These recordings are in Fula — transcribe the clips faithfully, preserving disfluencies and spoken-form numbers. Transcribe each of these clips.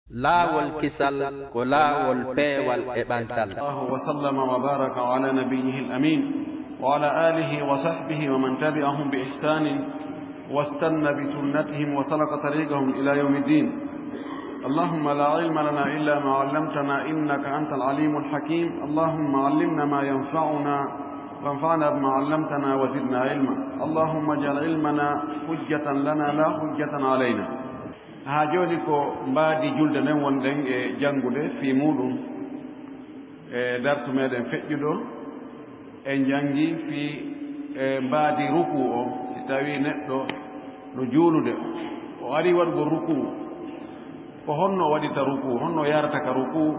Laawol kisal ko laawol peewal e ɓantal. الله وسلم وبارك على نبيه الأمين وعلى آله وصحبه ومن تبعهم بإحسان واستن بسنتهم وسلك طريقهم إلى يوم الدين. اللهم لا علم لنا إلا ما علمتنا إنك أنت العليم الحكيم. اللهم علمنا ما ينفعنا وانفعنا بما علمتنا وزدنا علما. اللهم اجعل علمنا حجة لنا لا حجة علينا. Haa jooni ko mbaadi julde nden wonɗen e janngude fii muuɗum. E darsu meeɗen feƴƴuɗo, en njanngi fii, e, mbaadi rukuu o. Si tawii neɗɗo no juulude, o arii waɗugol rukuu, ko honno o waɗirta rukuu? Honno o yahrata ka rukuu?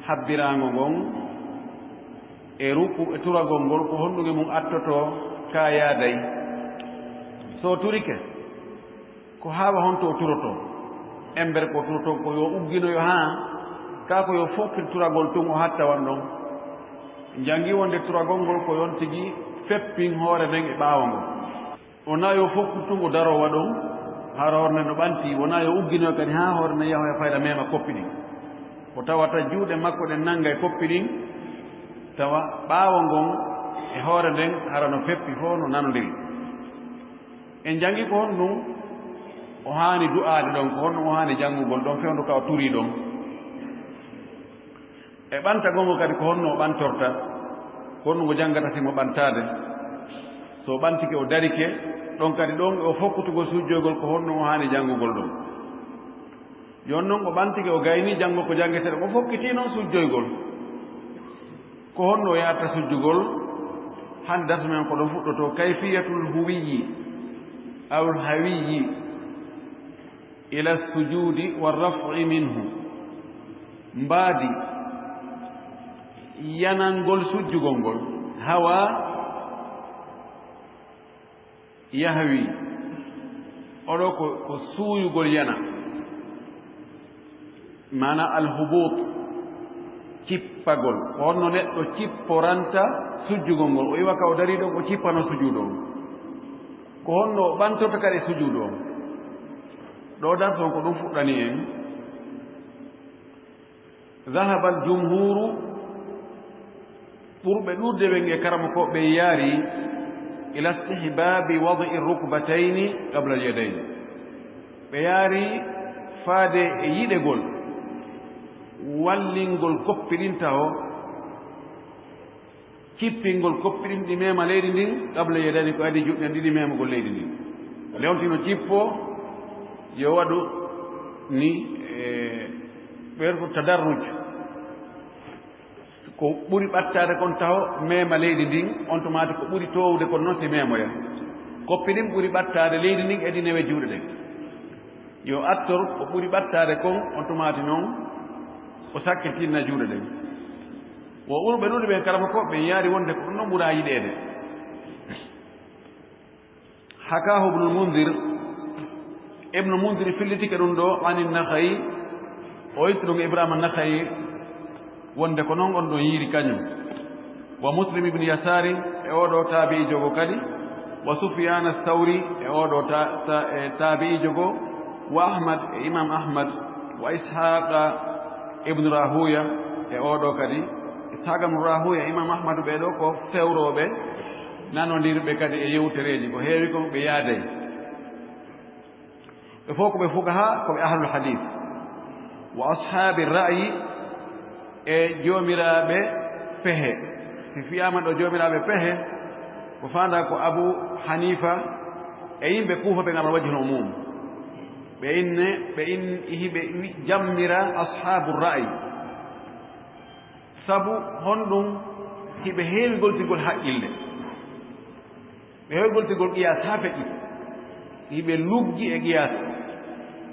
Habbiraango ngon e rukuu e turagol ngol, ko honɗum e mum attotoo ka yaaday? So o turike, ko hawa honto o turotoo? Embere ko o turotoo, ko yo ugginoyo haa, kaa ko yo fokkir turagol tun, o hatta wan ɗon? Janngi wonde turagol ngol ko yon tigi feppin hoore nden e ɓaawo ngol. Wonaa yo fokkir tun o daroo wa ɗon, hara hoore nden no ɓanti. Wonaa yo ugginoyo kadi haa hoore nden yahoya fayda meema koppi ɗin. Ko tawata juuɗe makko ɗen nanga e koppi ɗin, tawa ɓaawo ngon e hoore nden hara no feppi fow no nanondiri. En janngi ko honɗum o haani du'aade ɗon, ko honɗum o haani janngugol ɗon, fewndo ka o turii ɗon. E ɓantagol ngo kadi, ko honno o ɓantorta, ko honno ngo janngata si mo ɓantaade. So o ɓantike, o darike, ɗon kadi ɗon e o fokkutugol sujjoygol, ko honno o haani janngugol ɗon. Jooni non o ɓantike, o gaynii janngol ko janngetee ɗon, o fokkitii non sujjoygol. Ko honno o yahrata sujjugol? Hannde darsu men ko ɗon fuɗɗotoo, kayfiyatul huwiyyi aw hawiyyi ila sujudi wa raf'i minhu. Mbaadi yanangol sujjugol ngol, hawa yahwi. Oɗo ko, ko suuyugol yana. Maana alhubut, cippagol. Ko honno neɗɗo cipporanta sujjugol ngol? O iwa ka o darii ɗon, o cippano sujuudu on. Ko honno o ɓantorta kadi sujuudu on? Ɗo darsu on ko ɗum fuɗɗani en. Dhahaba al-jumhuru, ɓurɓe ɗuuɗude ɓen e karamokooɓe ɓe yaari, ila istihbabi wad'i rukbatayni qabla al-yadayni. Ɓe yaari faade e yiɗegol wallingol koppi ɗin taho, cippingol koppi ɗin ɗi meema leydi ndin, qabla yadayni, ko adii juuɗe ɗen ɗiɗi meemugol leydi ndin. Nde on tino cippo, yo waɗu ni, e, ɓeer ko tadarruj. Ko ɓuri ɓattaade kon taho meema leydi ndin, on tumaati ko ɓuri toowude kon non si meemoya. Koppi ɗin ɓuri ɓattaade leydi ndin, e ɗi newe juuɗe ɗen. Yo attor ko ɓuri ɓattaade kon, on tumaati non o sakkitinna juuɗe ɗen. Wo ɓurɓe ɗuuɗude ɓen karamokooɓe ɓen yaari wonde ko ɗum non ɓuraa yiɗeede. Hakahu Ibnul Mundir, Ibnu Mundir fillitike ɗum ɗo, ani Nakha'i, o itti ɗum Ibrahima Nakha'i, wonde ko non on ɗon yiiri kañum. Wa Muslim ibn Yasari, e oo ɗo taabi'i jogo kadi, wa Sufyan Ath-Thawri, e oo ɗo ta-, ta-, e taabi'i jogo, wa Ahmad, e Imam Ahmad, wa Ishaqa ibn Rahuya, e oo ɗo kadi, Ishaqa ibn Rahuya, Imam Ahmad, ɓee ɗo ko fewrooɓe, nanondirɓe kadi e yewtereeji, ko heewi ko ɓe yaaday. Ɓe fof ko ɓe fuqaha, ko ɓe ahlul hadith. Wa ashaabi ra'yi, e joomiraaɓe pehe. Si fiyaama ɗo joomiraaɓe pehe, ko faandaa ko Abu Hanifa e yimɓe Kuufa ɓe ngam wajhul umum. Ɓe inne, ɓe in-, hiɓe wi-, jammira ashaabu ra'yi. Sabu honɗum? Hiɓe heewi goltigol haqqille. Ɓe heɓi goltigol qiyaas haa feƴƴi. Hiɓe luggi e qiyaas.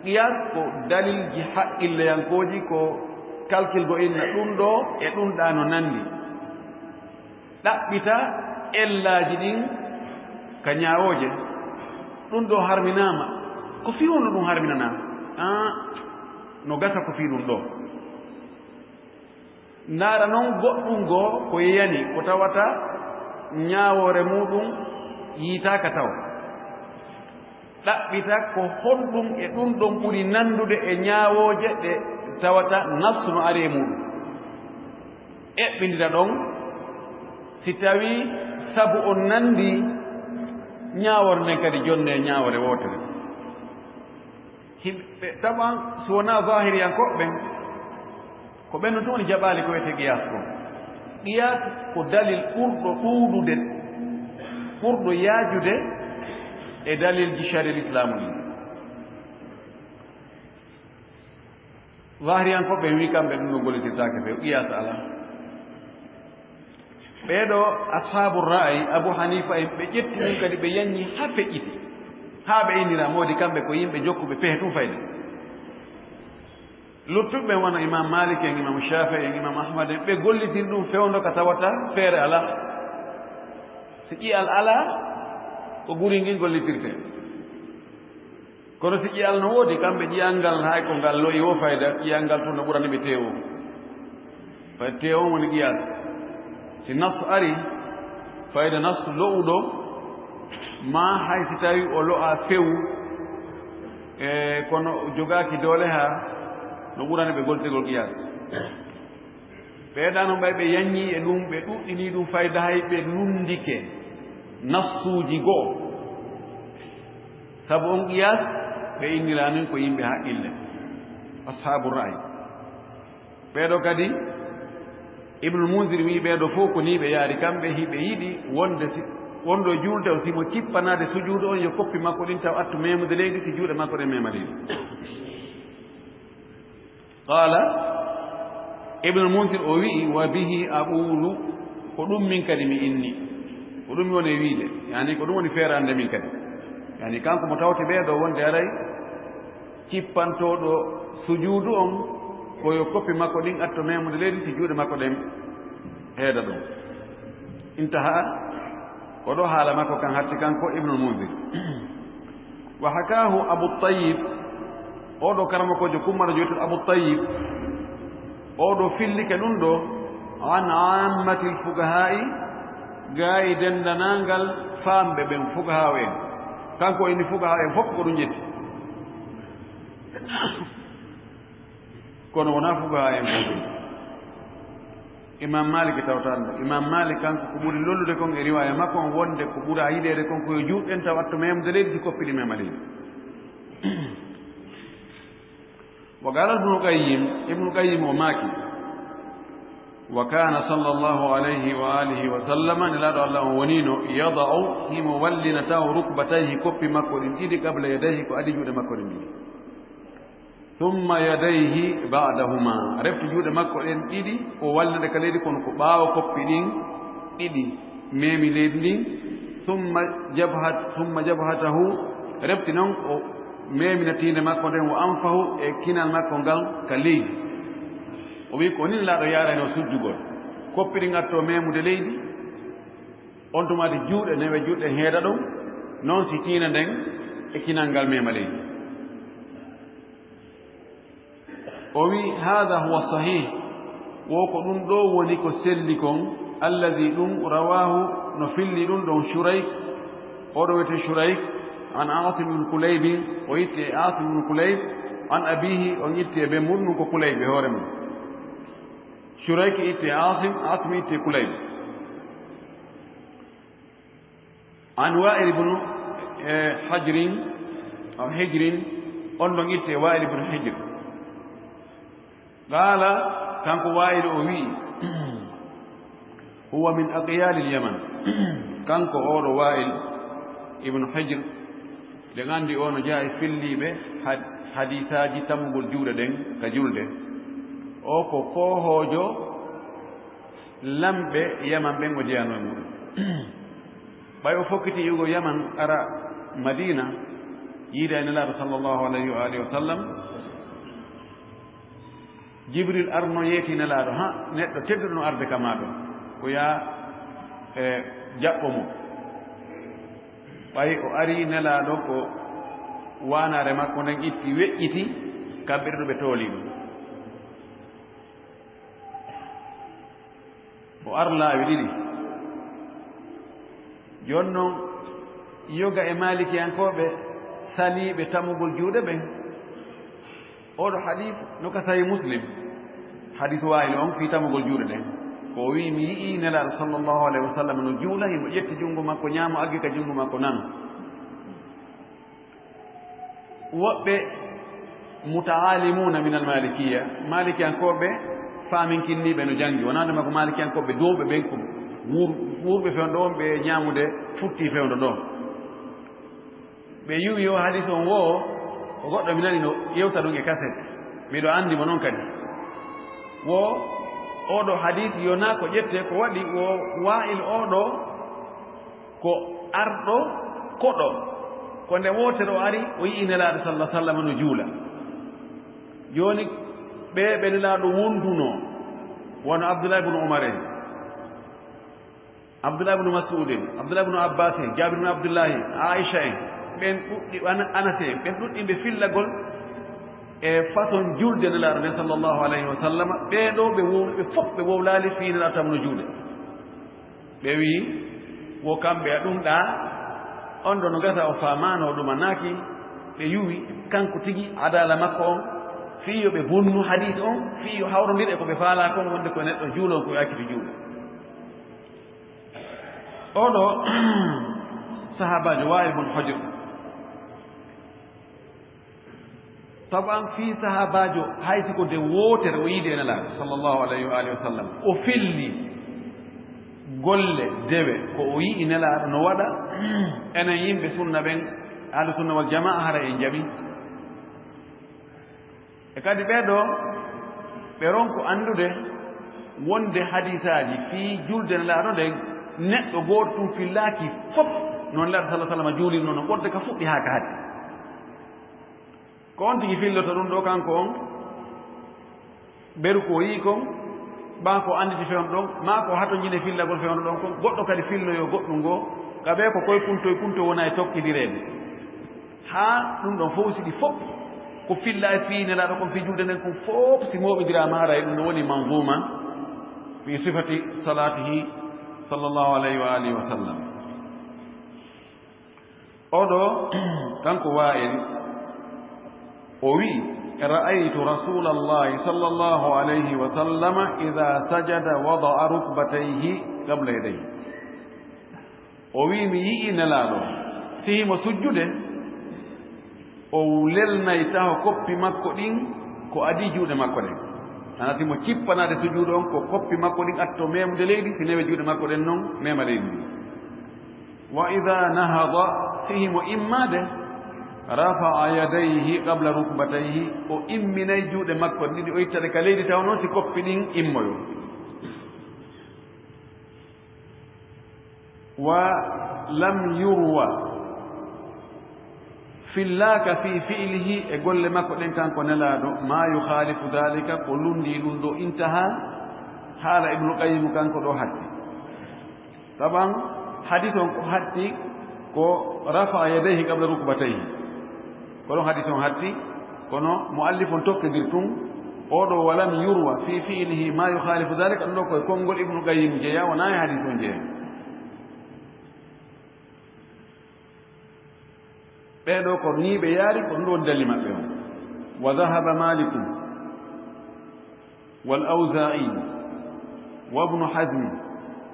Qiyaas ko dalilji haqqilleyankooji, ko kalkilgo inna ɗum ɗo e ɗum ɗa no nanndi. Ɗaɓɓita ellaaji ɗin ka ñaawooje. Ɗum ɗo harminaama. Ko fii honno ɗum harminanaa? Aa, no gasa ko fii ɗum ɗo. Ndaara non goɗɗum goo ko yeyani, ko tawata ñaawoore muuɗum yiitaaka taw. Ɗaɓɓita ko honɗum e ɗum ɗon ɓuri nanndude e ñaawooje ɗe tawata nassu no ari e muɗum. Eɓɓindira ɗon si tawii sabu on nanndi ñaawoore nden kadi jonne e ñaawoore wootere. Himɓe taban so wonaa zahiriyankooɓe ɓen, ko ɓen non tun woni jaɓaali ko wiyetee qiyaas kon. Qiyaas ko dalil ɓurɗo ɗuuɗude, ɓurɗo yaajude e dalilji shari'a Islaamu ɗin. Zahiriyankooɓe ɓen wii kamɓe ɗum no gollitirtaake few, qiyaas alaa. Ɓee ɗoo ashaabu ra'ayi, Abu Hanifa en, ɓe ƴetti ɗum kadi ɓe yanñi haa feƴƴiti, haa ɓe innira moodi kamɓe ko yimɓe jokkuɓe pehe tun fayde. Luttuɓe ɓen wano Imam Malik en, Imam Shafi'i en, Imam Ahmad en, ɓe gollitiri ɗum fewndo ka tawata feere alaa. Si ƴi'al alaa, ko guri ngin gollitirtee. Kono si ƴi'al no woodi, kamɓe ƴi'al ngal hay ko ngal lo'i woo fayda, ƴi'al ngal tun no ɓurani ɓe teewu. Fay teewu woni qiyaas. Si nassu ari, fayda nassu lo'uɗo, maa hay si tawi o lo'aa few, e kono o jogaaki doole haa no ɓurani ɓe gollitirgol qiyaas. Ɓee ɗaa non ɓay ɓe yanñii e ɗum, ɓe ɗuɗɗinii ɗum fayda hay ɓe lunndike nassuuji go'o. Sabu on qiyaas, ɓe inniraani ko yimɓe haqqille, ashaabu ra'ayi. Ɓee ɗoo kadi, Ibnul Munzir wi'i ɓee ɗoo fow ko nii ɓe yaari, kamɓe hiɓe yiɗi wonde si, wonɗo e juulde on, si mo cippanaade sujuudu on, yo koppi makko ɗin taw attu meemude leydi, si juuɗe makko ɗen meema leydi. Qaala, Ibnul Munzir o wi'i, "Wa bihi aquulu, ko ɗum min kadi mi inni. Ko ɗum mi woni e wiide. Yaani, ko ɗum woni feeraande min kadi. Yaani, kanko mo tawti ɓee ɗoo wonde aray cippantooɗo sujuudu on, ko yo koppi makko ɗin atto meemude leydi, si juuɗe makko ɗen heeda ɗum." Intaha, ko ɗoo haala makko kan hatti kanko Ibnul Munzir. Wa hakaahu Abu Tayyib, oo ɗoo karamokoojo kummaro joytuɗo Abu Tayyib, oo ɗoo fillike ɗum ɗoo, an aammatil fukahaa'i, gaa e denndanangal faamɓe ɓen, fukahaaw en. Kanko o inni fukahaaw en fof ko ɗum ƴetti. Kono wonaa fukahaaw en fof. Imam Malik tawtanɗo. Imam Malik kanko ko ɓuri lollude kon e riwaaya makko on wonde ko ɓura yiɗeede kon ko yo juuɗe ɗen taw atto meemude leydi, si koppi ɗi meema leydi. Wa qaala Ibnu Qayyim, Ibnu Qayyim o maaki, "Wa kaana sallallahu alayhi wa alihi wa sallama, Nelaaɗo Allah on woniino, yada'u, himo wallina taw rukbatayhi, koppi makko ɗin ɗiɗi, qabla yadayhi, ko adii juuɗe makko ɗen ɗiɗi. Summa yadayhi ba'dahuma, refti juuɗe makko ɗen ɗiɗi, o wallina ɗe ka leydi, kono ko ɓaawo koppi ɗin ɗiɗi, meemi leydi ndin, summa jabhat-, summa jabhatahu, refti non o meemina tiinde makko nden, wa anfahu, e kinal makko ngal ka leydi." O wi'i, ko nii Nelaaɗo yaarayno sujjugol. Koppi ɗin atto meemude leydi, on tuma de juuɗe newe, juuɗe heeda ɗum, non si tiinde nden e kinal ngal meema leydi. O wi, "Haadha huwa sahih." Wo ko ɗum ɗo woni ko selli kon, "alladhi," ɗum, "rawahu," no filli ɗum ɗon, "Shurayk," oɗo wiyete Shurayk, "an Asim ibn Kulayb," o itti e Asim ibn Kulayb, "an abihi," on itti e ɓe mum ɗum ko Kulayb e hoore mum. Shurayk itti e Asim, Asim itti e Kulayb. An Wa'il ibn, eh, Hajrin, aw Hijrin, on ɗon itti e Wa'il ibn Hijr. Qaala, kanko Wa'il o wi'i, "Huwa min aqyalil Yaman." Kanko oɗo Wa'il ibn Hijr, ɗen anndi o no jeyaa e filliiɓe had-, hadiisaaji tammugol juuɗe ɗen ka julde. O ko koohoojo lamɓe Yaman ɓen o jeyanoo e muɗum. Ɓay o fokkiti iwgo Yaman ara Madiina, yiida e Nelaaɗo sallallahu alayhi wa alihi wa sallam, Jibril arno yeeti Nelaaɗo, ha, neɗɗo tedduɗo no arde ka maa ɗo, ko yaa, e, jaɓɓo mo. Ɓay o ari Nelaaɗo ko waanaare makko nden itti weƴƴiti, kamɓe ɗiɗo ɓe tooli ɗum. O ar laawi ɗiɗi. Jooni non, yoga e Maalikiyankooɓe saliiɓe tamugol juuɗe ɓen. Oɗo hadis no ka Sahih Muslim. Hadis Wa'il on fii tamugol juuɗe ɗen. Ko o wi'i, mi yi'i Nelaaɗo sallallahu alayhi wa sallam no juula, himo ƴetti junngo makko ñaamo, aggi ka junngo makko nano. Woɓɓe muta'allimuna min al-Malikiyya, Malikiyankooɓe faaminkinniiɓe no janngi. Wonaa ɗum ko Malikiyankooɓe duwɓe ɓen ko wuur-, wuurɓe fewndo on, ɓe ñaamude futti fewndo ɗon. Ɓe yuwi o hadis on wo, ko goɗɗo mi nani no yewta ɗum e kaset. Miɗo anndi mo non kadi. Wo oɗo hadis yo naa ko ƴette ko waɗi wo Wa'il oɗo ko arɗo koɗo. Ko nde wootere o ari, o yi'i Nelaaɗo sallallahu alaihi wasallam no juula. Jooni ɓe, ɓe Nelaaɗo wondunoo, wano Abdullah ibn Umar en, Abdullah ibn Mas'ud en, Abdullah ibn Abbas en, Jabir ibn Abdullahi, Aisha en, ɓen ɗuɗɗi, Ana-, Anas en, ɓen ɗuɗɗi ɓe fillagol e façon julde Nelaaɗo nden sallallahu alaihi wasallam. Ɓee ɗoo ɓe wowli, ɓe fof ɓe wowlaali fii Nelaaɗo tan no juule. Ɓe wi'i, wo kamɓe a ɗum ɗaa, on ɗo no gasa o faamaano ɗum a naaki, ɓe yuwi kanko tigi adaala makko on, fii yo ɓe bonnu hadis on, fii yo hawrondir e ko ɓe faalaa kon, wonde ko neɗɗo juulon ko acciti juulo. Oɗo sahaabaajo Wa'il bun Hujr, Taban fii sahaabaajo, hay si ko nde wootere o yiidi e Nelaaɗo, sallallahu alayhi wa alihi wa sallam, o filli golle dewe ko o yi'i Nelaaɗo no waɗa, enen yimɓe sunna ɓen, ahlu sunna wal jamaa, hara en jaɓi. E kadi ɓee ɗoo, ɓe ronko anndude wonde hadiisaaji fii julde Nelaaɗo nden, neɗɗo gooto tun fillaaki fof, no Nelaaɗo, sallallahu alayhi wa sallam, juulirnoo, no ɓurde ka fuɗɗi haa ka hatti. Ko on tigi filloto ɗum ɗo kanko on, beru ko o yii kon, maa ko annditi fewndo ɗon, maa ko hatonjine fillagol fewndo ɗon kon, goɗɗo kadi filloyo goɗɗum ngoo, ka ɓe ko koye punto e punto wona e tokkidireede. Haa ɗum ɗon fof si ɗi fof, ko filla e fii Nelaaɗo kon fii julde nden kon fof si mooɓindiraama haray ɗum no woni manzuuma fi sifati salaatihi sallallahu alayhi wa alihi wa sallam. Oɗo, kanko Wa'il, o wi'i, "Ra'aytu Rasulallahi sallallahu alayhi wa sallama idha sajada wada'a rukbatayhi qabla yadayhi." O wi'i, "Mi yi'i Nelaaɗo, si himo sujjude, o lelnay taho koppi makko ɗin ko adii juuɗe makko ɗen." Hana si mo cippanaade sujuudu on, ko koppi makko ɗin atto meemude leydi, si newe juuɗe makko ɗen non meema leydi ndin. "Wa idha nahada", si himo immaade, "rafa'a yadayhi qabla rukbatayhi", o imminay juuɗe makko ɗiɗi, o itta ɗe ka leydi, taw noon si koppi ɗin immoyo. "Wa lam yurwa", fillaaka, "fi fi'lihi", e golle makko ɗen kanko Nelaaɗo, "ma yukhalifu dhalika", ko lunndii ɗum ɗo, intaha, haala Ibnu Qayyim kanko ɗo hatti. Taban, hadis on ko hatti ko rafa'a yadayhi qabla rukbatayhi. Ko ɗon hadis on hatti, kono muallif on tokkidir tun, oɗo "wa lam yurwa fi fi'lihi ma yukhalifu dhalika", ɗum ɗo koye konngol Ibnu Qayyim jeyaa, wonaa e hadis on jeyaa. Ɓee ɗoo ko nii ɓe yaari, ko ɗum ɗo woni dalil maɓɓe on. "Wa dhahaba Malikun wal Awza'i wa Ibnu Hazm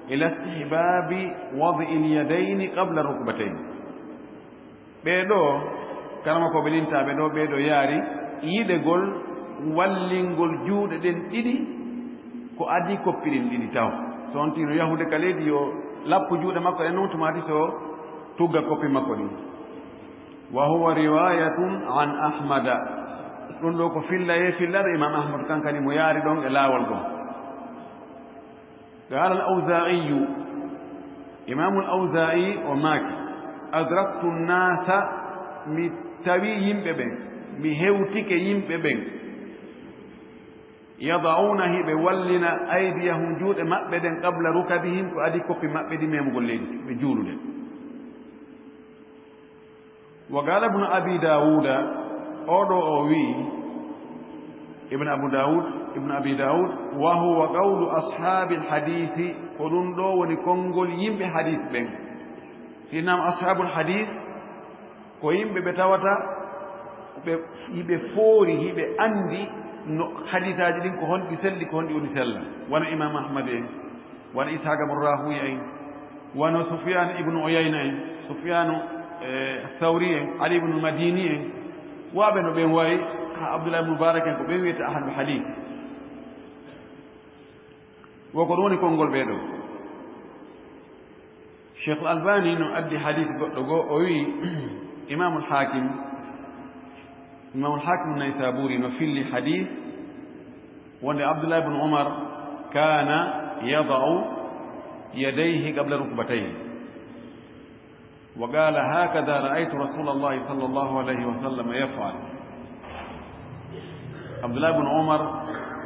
ila istihbabi wad'il yadayni qabla rukbatayni." Ɓee ɗoo, karamakooɓe lintaaɓe ɗoo, ɓee ɗoo yaari yiɗegol wallingol juuɗe ɗen ɗiɗi ko adii koppi ɗin ɗiɗi taw. So on tino yahude ka leydi, yo lappu juuɗe makko ɗen non, tumaati so tugga koppi makko ɗin. "Wa huwa riwayatun an Ahmada." Ɗum ɗo ko fillaye fillaɗo Imam Ahmad, kankani mo yaari ɗon e laawol goo. Qala al-Awza'i, Imam al-Awza'i o maaki, "Adraktu an-nasa", mi tawi yimɓe ɓen, mi hewtike yimɓe ɓen, "yada'una", hiɓe wallina, "aydiyahum", juuɗe maɓɓe ɗen, "qabla rukabihim", ko adii koppi maɓɓe ɗi memugol leydi, ɓe juulude. Wa qala Ibnu Abi Dawuda, oo ɗoo o wi'i, Ibn Abu Dawud, Ibn Abi Dawud, "wa huwa qawlu ashabil hadithi", ko ɗum ɗoo woni konngol yimɓe hadis ɓen. Sinam ashabul hadis, Ko yimɓe ɓe tawata ɓe, hiɓe foori, hiɓe anndi no hadiisaaji ɗin ko honɗi selli, ko honɗi woni sella. Wano Imam Ahmad en, wano Ishaaq ibn Rahuya en, wano Sufyaan ibn Uyayna en, Sufyaanu, eh, Thawri en, Ali ibn Madini en, waɓe no ɓen wayi, ha Abdullah ibn Mubarak en, ko ɓen wiyata ahlul hadiis. Wo ko ɗum woni konngol ɓee ɗoo. Cheikh Al-Albani no addi hadiis goɗɗo goo, o wi'i, Imaamul Haakim, Imaamul Haakim Naysaburi no filli hadiis wonde Abdullah ibn Umar kana yada'u yadayhi qabla rukbatayhi. Wa qala, "Hakadha ra'aytu Rasulallahi sallallahu alayhi wa sallam yaf'al." Abdullah ibn Umar,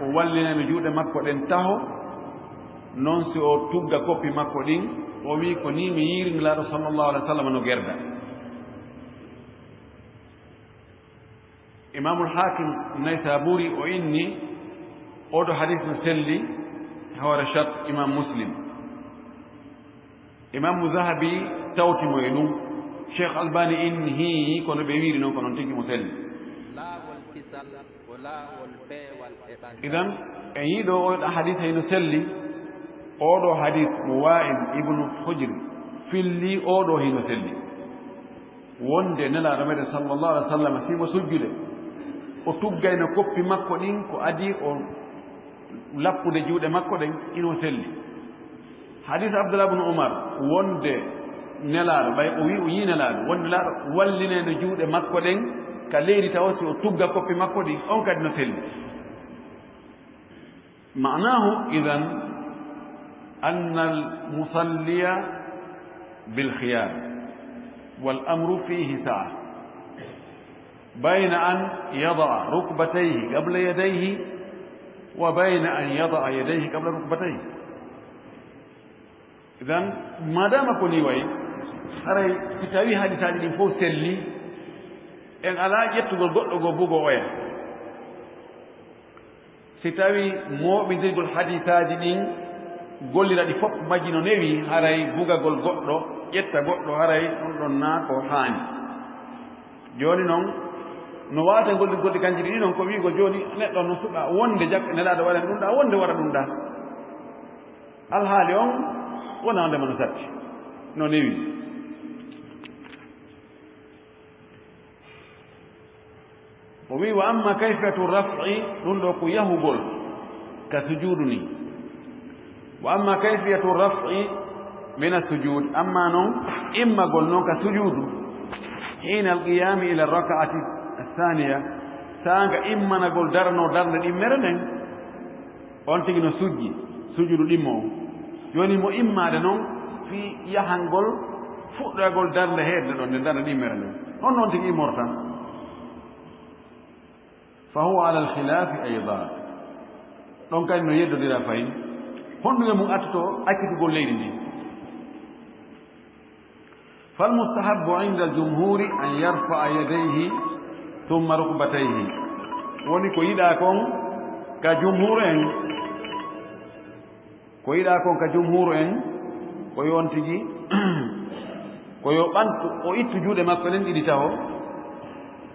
o wallinani juuɗe makko ɗen taho, non si o tugga koppi makko ɗin, o wi, "Ko ni mi yiiri Nulaaɗo sallallahu alayhi wa sallam no gerda." Imaamul Haakim Naysaburi o inni, oɗo hadiis no selli, hoore shart Imaam Muslim. Imaamu Zahabi tawti mo e ɗum. Cheikh Albani inni hii, kono ɓe wiiri noon, ko noon tigi mo selli. Laawol kisal ko laawol peewal e ɓangal. Idan, en yiɗo o ɗa hadiis hino selli. Oɗo hadiis mo Wa'il ibnu Hujr filli, oɗo hino selli. Wonde Nelaaɗo meɗen sallallahu alaihi wa sallam, si mo sujjude, o tuggayno koppi makko ɗin ko adii o lappude juuɗe makko ɗen, ino selli. Hadiis Abdullah ibn Umar, wonde Nelaaɗo, ɓay o wi, o yii Nelaaɗo, wonde Nelaaɗo wallinayno juuɗe makko ɗen ka leydi, tawa si o tugga koppi makko ɗin, on kadi no selli. معناه إذن أن المصلي بالخيار والأمر فيه سعة بين أن يضع ركبتيه قبل يديه وبين أن يضع يديه قبل ركبتيه. Idan, madama ko ni wayi, haray si tawi hadisaaji ɗin fof selli, en alaa ƴettugol goɗɗo goo bugo oya. Si tawi mooɓindirgol hadisaaji ɗin, gollira ɗi fof majji no newi, haray bugagol goɗɗo, ƴetta goɗɗo, haray ɗum ɗon naa ko haani. Jooni noon, no waawata gollirgol ɗi kanji ɗiɗi noon, ko wi'ugol jooni neɗɗo no suɓa wonde jak-, Nelaaɗo waɗani ɗum ɗaa, wonde waɗa ɗum ɗaa. Alhaali on wonaa ndema no satti, no newi. O wi, "Wa amma kayfiyatu raf'i," ɗum ɗo ko yahugol ka sujuudu ni. "Wa amma kayfiyatu raf'i min as-sujud," amma noon immagol noon ka sujuudu, "hina al-qiyami ila raka'ati ath-thaniya," saanga immanagol darno darnde ɗimmere nden. On tigi no sujji, sujudu ɗimmo on. Jooni mo immaade noon fii yahangol fuɗɗoyagol darnde heedde ɗon, nde darnde ɗimmere nden. Honno on tigi immorta? Fa huwa ala al-khilaafi aydan. Ɗon kadi no yeddondira fayin. Honɗuɓe mum attoto accitugol leydi ndi? فالمستحب عند الجمهور أن يرفع يديه ثم ركبتيه. Woni ko yiɗaa kon ka jumhuur en, ko yiɗaa kon ka jumhuur en, ko yo on tigi, ko yo ɓantu, o ittu juuɗe makko ɗen ɗiɗi taho,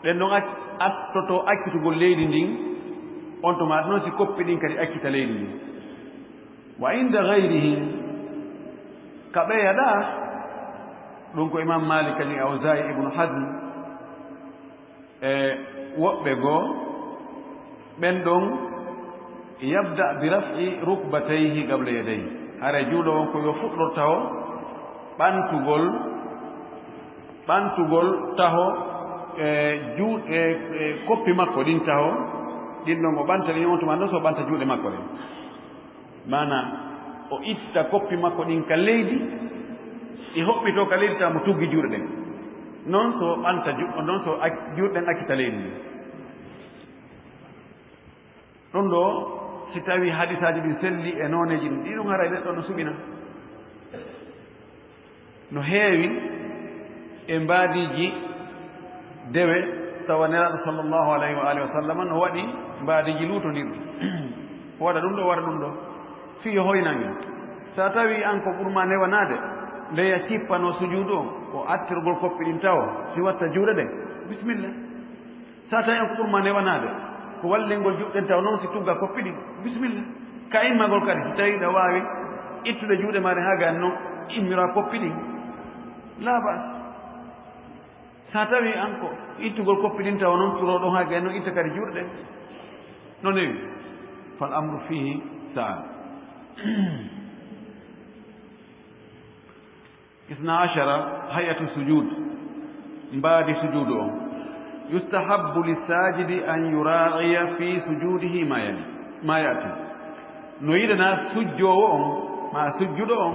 ɗen ɗon ac-, attoto accitugol leydi ndin, on tuma noon si koppi ɗin kadi accita leydi ndin. Wa inda gayrihim, ka ɓeya ɗaa, ɗum ko Imam Malik kadi, Awza'i, Ibnu Hazm, e woɓɓe goo, ɓen ɗon, yabda bi raf'i rukbatayhi qabla yadayhi. Haray juuɗo on ko yo fuɗɗor taho ɓantugol, ɓantugol taho, e juu-, e, e koppi makko ɗin taho, ɗin ɗon o ɓanta ɗin on tuma ɗon, so ɓanta juuɗe makko ɗen. Maanaa, o itta koppi makko ɗin ka leydi, ɗi hoɓɓitoo ka leydi, tawa mo tuggi juuɗe ɗen. Non so ɓanta ju-, non so ac-, juuɗe ɗen accita leydi ndin. Ɗum ɗoo, si tawii hadisaaji ɗin selli e nooneeji ɗin, ɗi ɗum haray neɗɗo no suɓina. No heewi e mbaadiiji dewe, tawa Nelaaɗo sallallahu alayhi wa alihi wa sallam no waɗi mbaadiiji luutondirɗi. Waɗa ɗum ɗo, waɗa ɗum ɗo, fii yo hoynan en. So a tawii an ko ɓurmaa newanaade, Nde ya cippano sujuudu on, ko attirgol koppi ɗin tawo, si watta juuɗe ɗen, bisimilla. Sa tawi on ko ɓurma newanaade, ko wallingol juuɗe ɗen tawo noon si tugga koppi ɗin, bisimilla. Ka immagol kadi, si tawi ɗa waawi ittude juuɗe maa ɗen haa gani noon, immira koppi ɗin, laa baas. Sa tawi an ko ittugol koppi ɗin tawo noon, turoo ɗon haa gani noon, itta kadi juuɗe ɗen. No newi, fal amru fihi sa'a. Isna ashara, hay'atu sujud, mbaadi sujuudu on. Yustahabbu li sajidi an yura'iya fi sujudihi ma yali, ma yati. No yiɗanaa sujjoowo on, maa sujjuɗo on,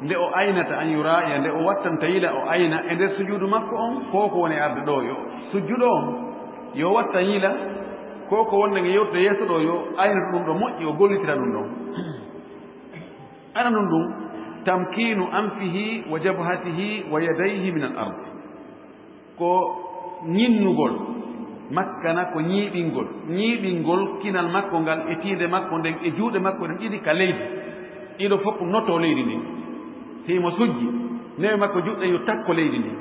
nde o aynata, an yura'iya, nde o wattanta yila, o ayna e nder sujuudu makko on, ko ko woni arde ɗo, yo sujjuɗo on, yo wattan yila, ko ko wonde nge yewtude yeeso ɗo, yo aynata ɗum ɗo moƴƴi, o gollitira ɗum ɗon. Ana ɗum ɗum, tamkinu anfihi wa jabhatihi wa yadayhi min al ard. Ko ñinnugol, makkana ko ñiiɓingol, ñiiɓingol kinal makko ngal e tiinde makko nden e juuɗe makko ɗen ɗiɗi ka leydi. Ɗiɗo fof notoo leydi ndin. Si mo sujji, newe makko juuɗe yo takko leydi ndin.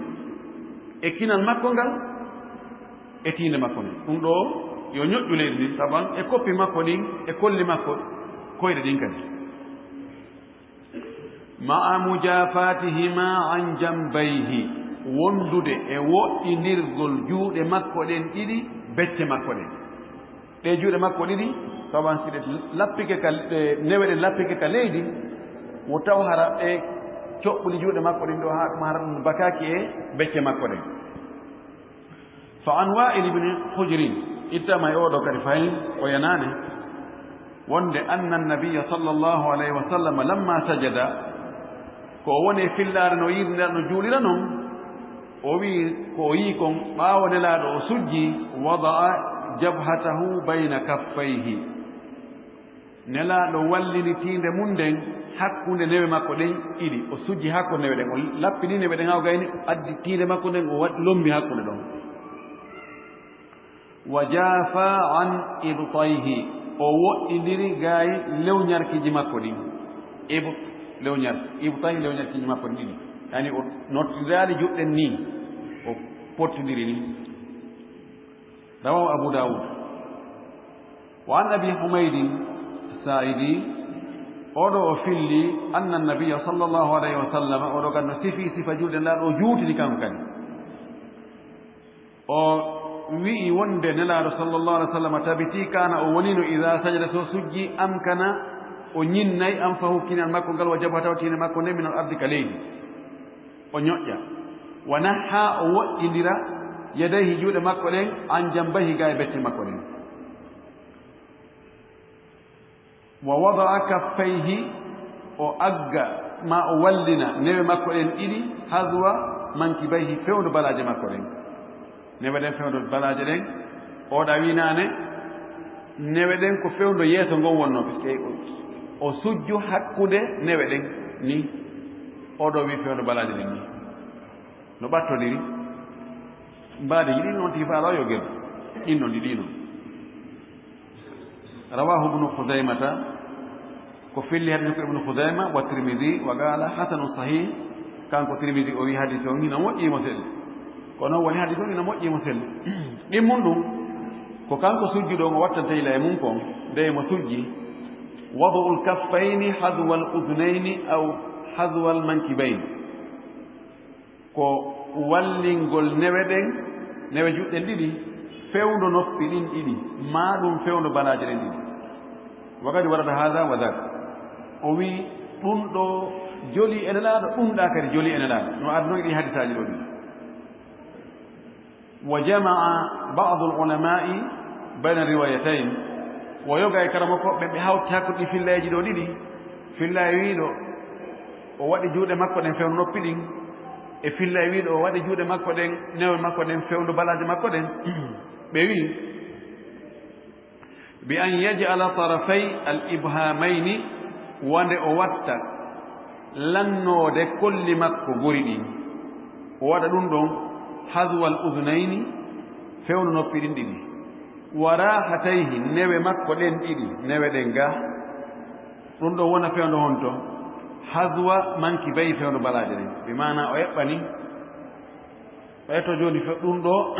E kinal makko ngal, e tiinde makko nden. Ɗum ɗo yo ñoƴƴu leydi ndin, saban e koppi makko ɗin, e kolli makko, koyɗe ɗin kadi. Ma'a mujafatihima an jambayhi, wondude e woɗɗindirgol juuɗe makko ɗen ɗiɗi, becce makko ɗen. Ɗe juuɗe makko ɗiɗi, tawan si ɗe lappike ka, ɗe newe ɗen lappike ka leydi, wo taw hara ɗe coɓɓuli juuɗe makko ɗin ɗo, haa ɗum hara ɗum bakaaki e becce makko ɗen. Fa an Wa'il ibn Hujrin, ittama e oɗo kadi fahin, o yanaane, wonde anna nabiyya sallallahu alayhi wa sallam lamma sajada, ko o woni e fillaare no yiide nde no juulira non, o wi'i ko o yi'i kon, ɓaawo Nelaaɗo o sujji, wada'a jabhatahu bayna kaffayhi. Nelaaɗo wallini tiinde mum nden hakkunde newe makko ɗen ɗiɗi. O sujji hakkunde newe ɗen. O lappini newe ɗen haa o gayni, o addi tiinde makko nden, o waɗi lombi hakkunde ɗon. Wa jafa an ibtayhi. O woɗɗindiri gaay lewñarkiiji makko ɗin. Ib-, lewñar-, ibtayhi, lewñarkiiji makko ɗin ɗiɗi. Yani o nottindiraali juɗɗen nii. O pottindiri nii. Rawahu Abu Dawud. Wa an Abi Humaydin Sa'idi, oɗo o filli, anna nabiyya sallallahu alayhi wa sallam, oɗo kan no sifi sifa julde nda ɗo juutini kanko kadi. O wi'i wonde Nelaaɗo sallallahu alayhi wa sallam tabiti kana o wonino idha sajada so sujji amkana o ñinnay anfahu kinal makko ngal wa jabhatahu tiinde makko nde min al ardi ka leydi. O ñoƴƴa. Wa nahha o woɗɗindira yadayhi juuɗe makko ɗen an jambayhi ga e becce makko ɗen. Wa wada'a kaffayhi, o agga, ma o wallina newe makko ɗen ɗiɗi, hadwa mankibayhi, fewndo balaaje makko ɗen. Newe ɗen fewndo balaaje ɗen, o ɗawinaane, newe ɗen ko fewndo yeeso ngon wonno, puisque o, o sujju hakkunde newe ɗen ni, o ɗo wi fewndo balaaje ɗen ni. No ɓattodiri, mbaadi ɗin noon tifaa ɗo yo gel, ɗin noon ɗi ɗi noon. Rawahu Ibnu Khuzaymata, ko filli hadis ko Ibnu Khuzayma wa Tirmidhi, wa qala hasanun sahih, kanko Tirmidhi o wi hadis on hino moƴƴi mo selli. Ko noon woni hadis on hino moƴƴi mo selli. Ɗin mun ɗum, ko kanko sujjuɗo on o wattanta ila e mun kon, nde mo sujji, wad'ul kaffayni hadwal udunayni aw hadwal mankibayni. Ko wallingol newe ɗen, newe juɗɗen ɗiɗi, fewndo noppi ɗin ɗiɗi, maa ɗum fewndo balaaje ɗen ɗiɗi. Wa qad warada hadha wa dhak. O wi, ɗum ɗo joli e Nelaaɗo, ɗum ɗa kadi joli e Nelaaɗo. No adduno ɗi hadisaaji ɗo ɗiɗi. Wa jama'a ba'dul ulama'i bayna riwayatayn. Wo yoga e karamokooɓe ɓe hawti hakkunde ɗi fillayeeji ɗo ɗiɗi. Fillay wiiɗo, o waɗi juuɗe makko ɗen fewndo noppi ɗin. E fillay wiiɗo, o waɗi juuɗe makko ɗen, newe makko ɗen, fewndo balaaje makko ɗen. Ɓe wi, bi an yaj'ala tarafay al ibhamayni, wonde o watta lannoode kolli makko gori ɗin. O waɗa ɗum ɗon hazwal udunayni, fewndo noppi ɗin ɗiɗi. Wa rahatayhi, newe makko ɗen ɗiɗi, newe ɗen ga. Ɗum ɗon wona fewndo honto? Hazwa manki bayi fewndo balaaje ɗen. Bi maana o eɓɓani, o etto jooni fe-, ɗum ɗo,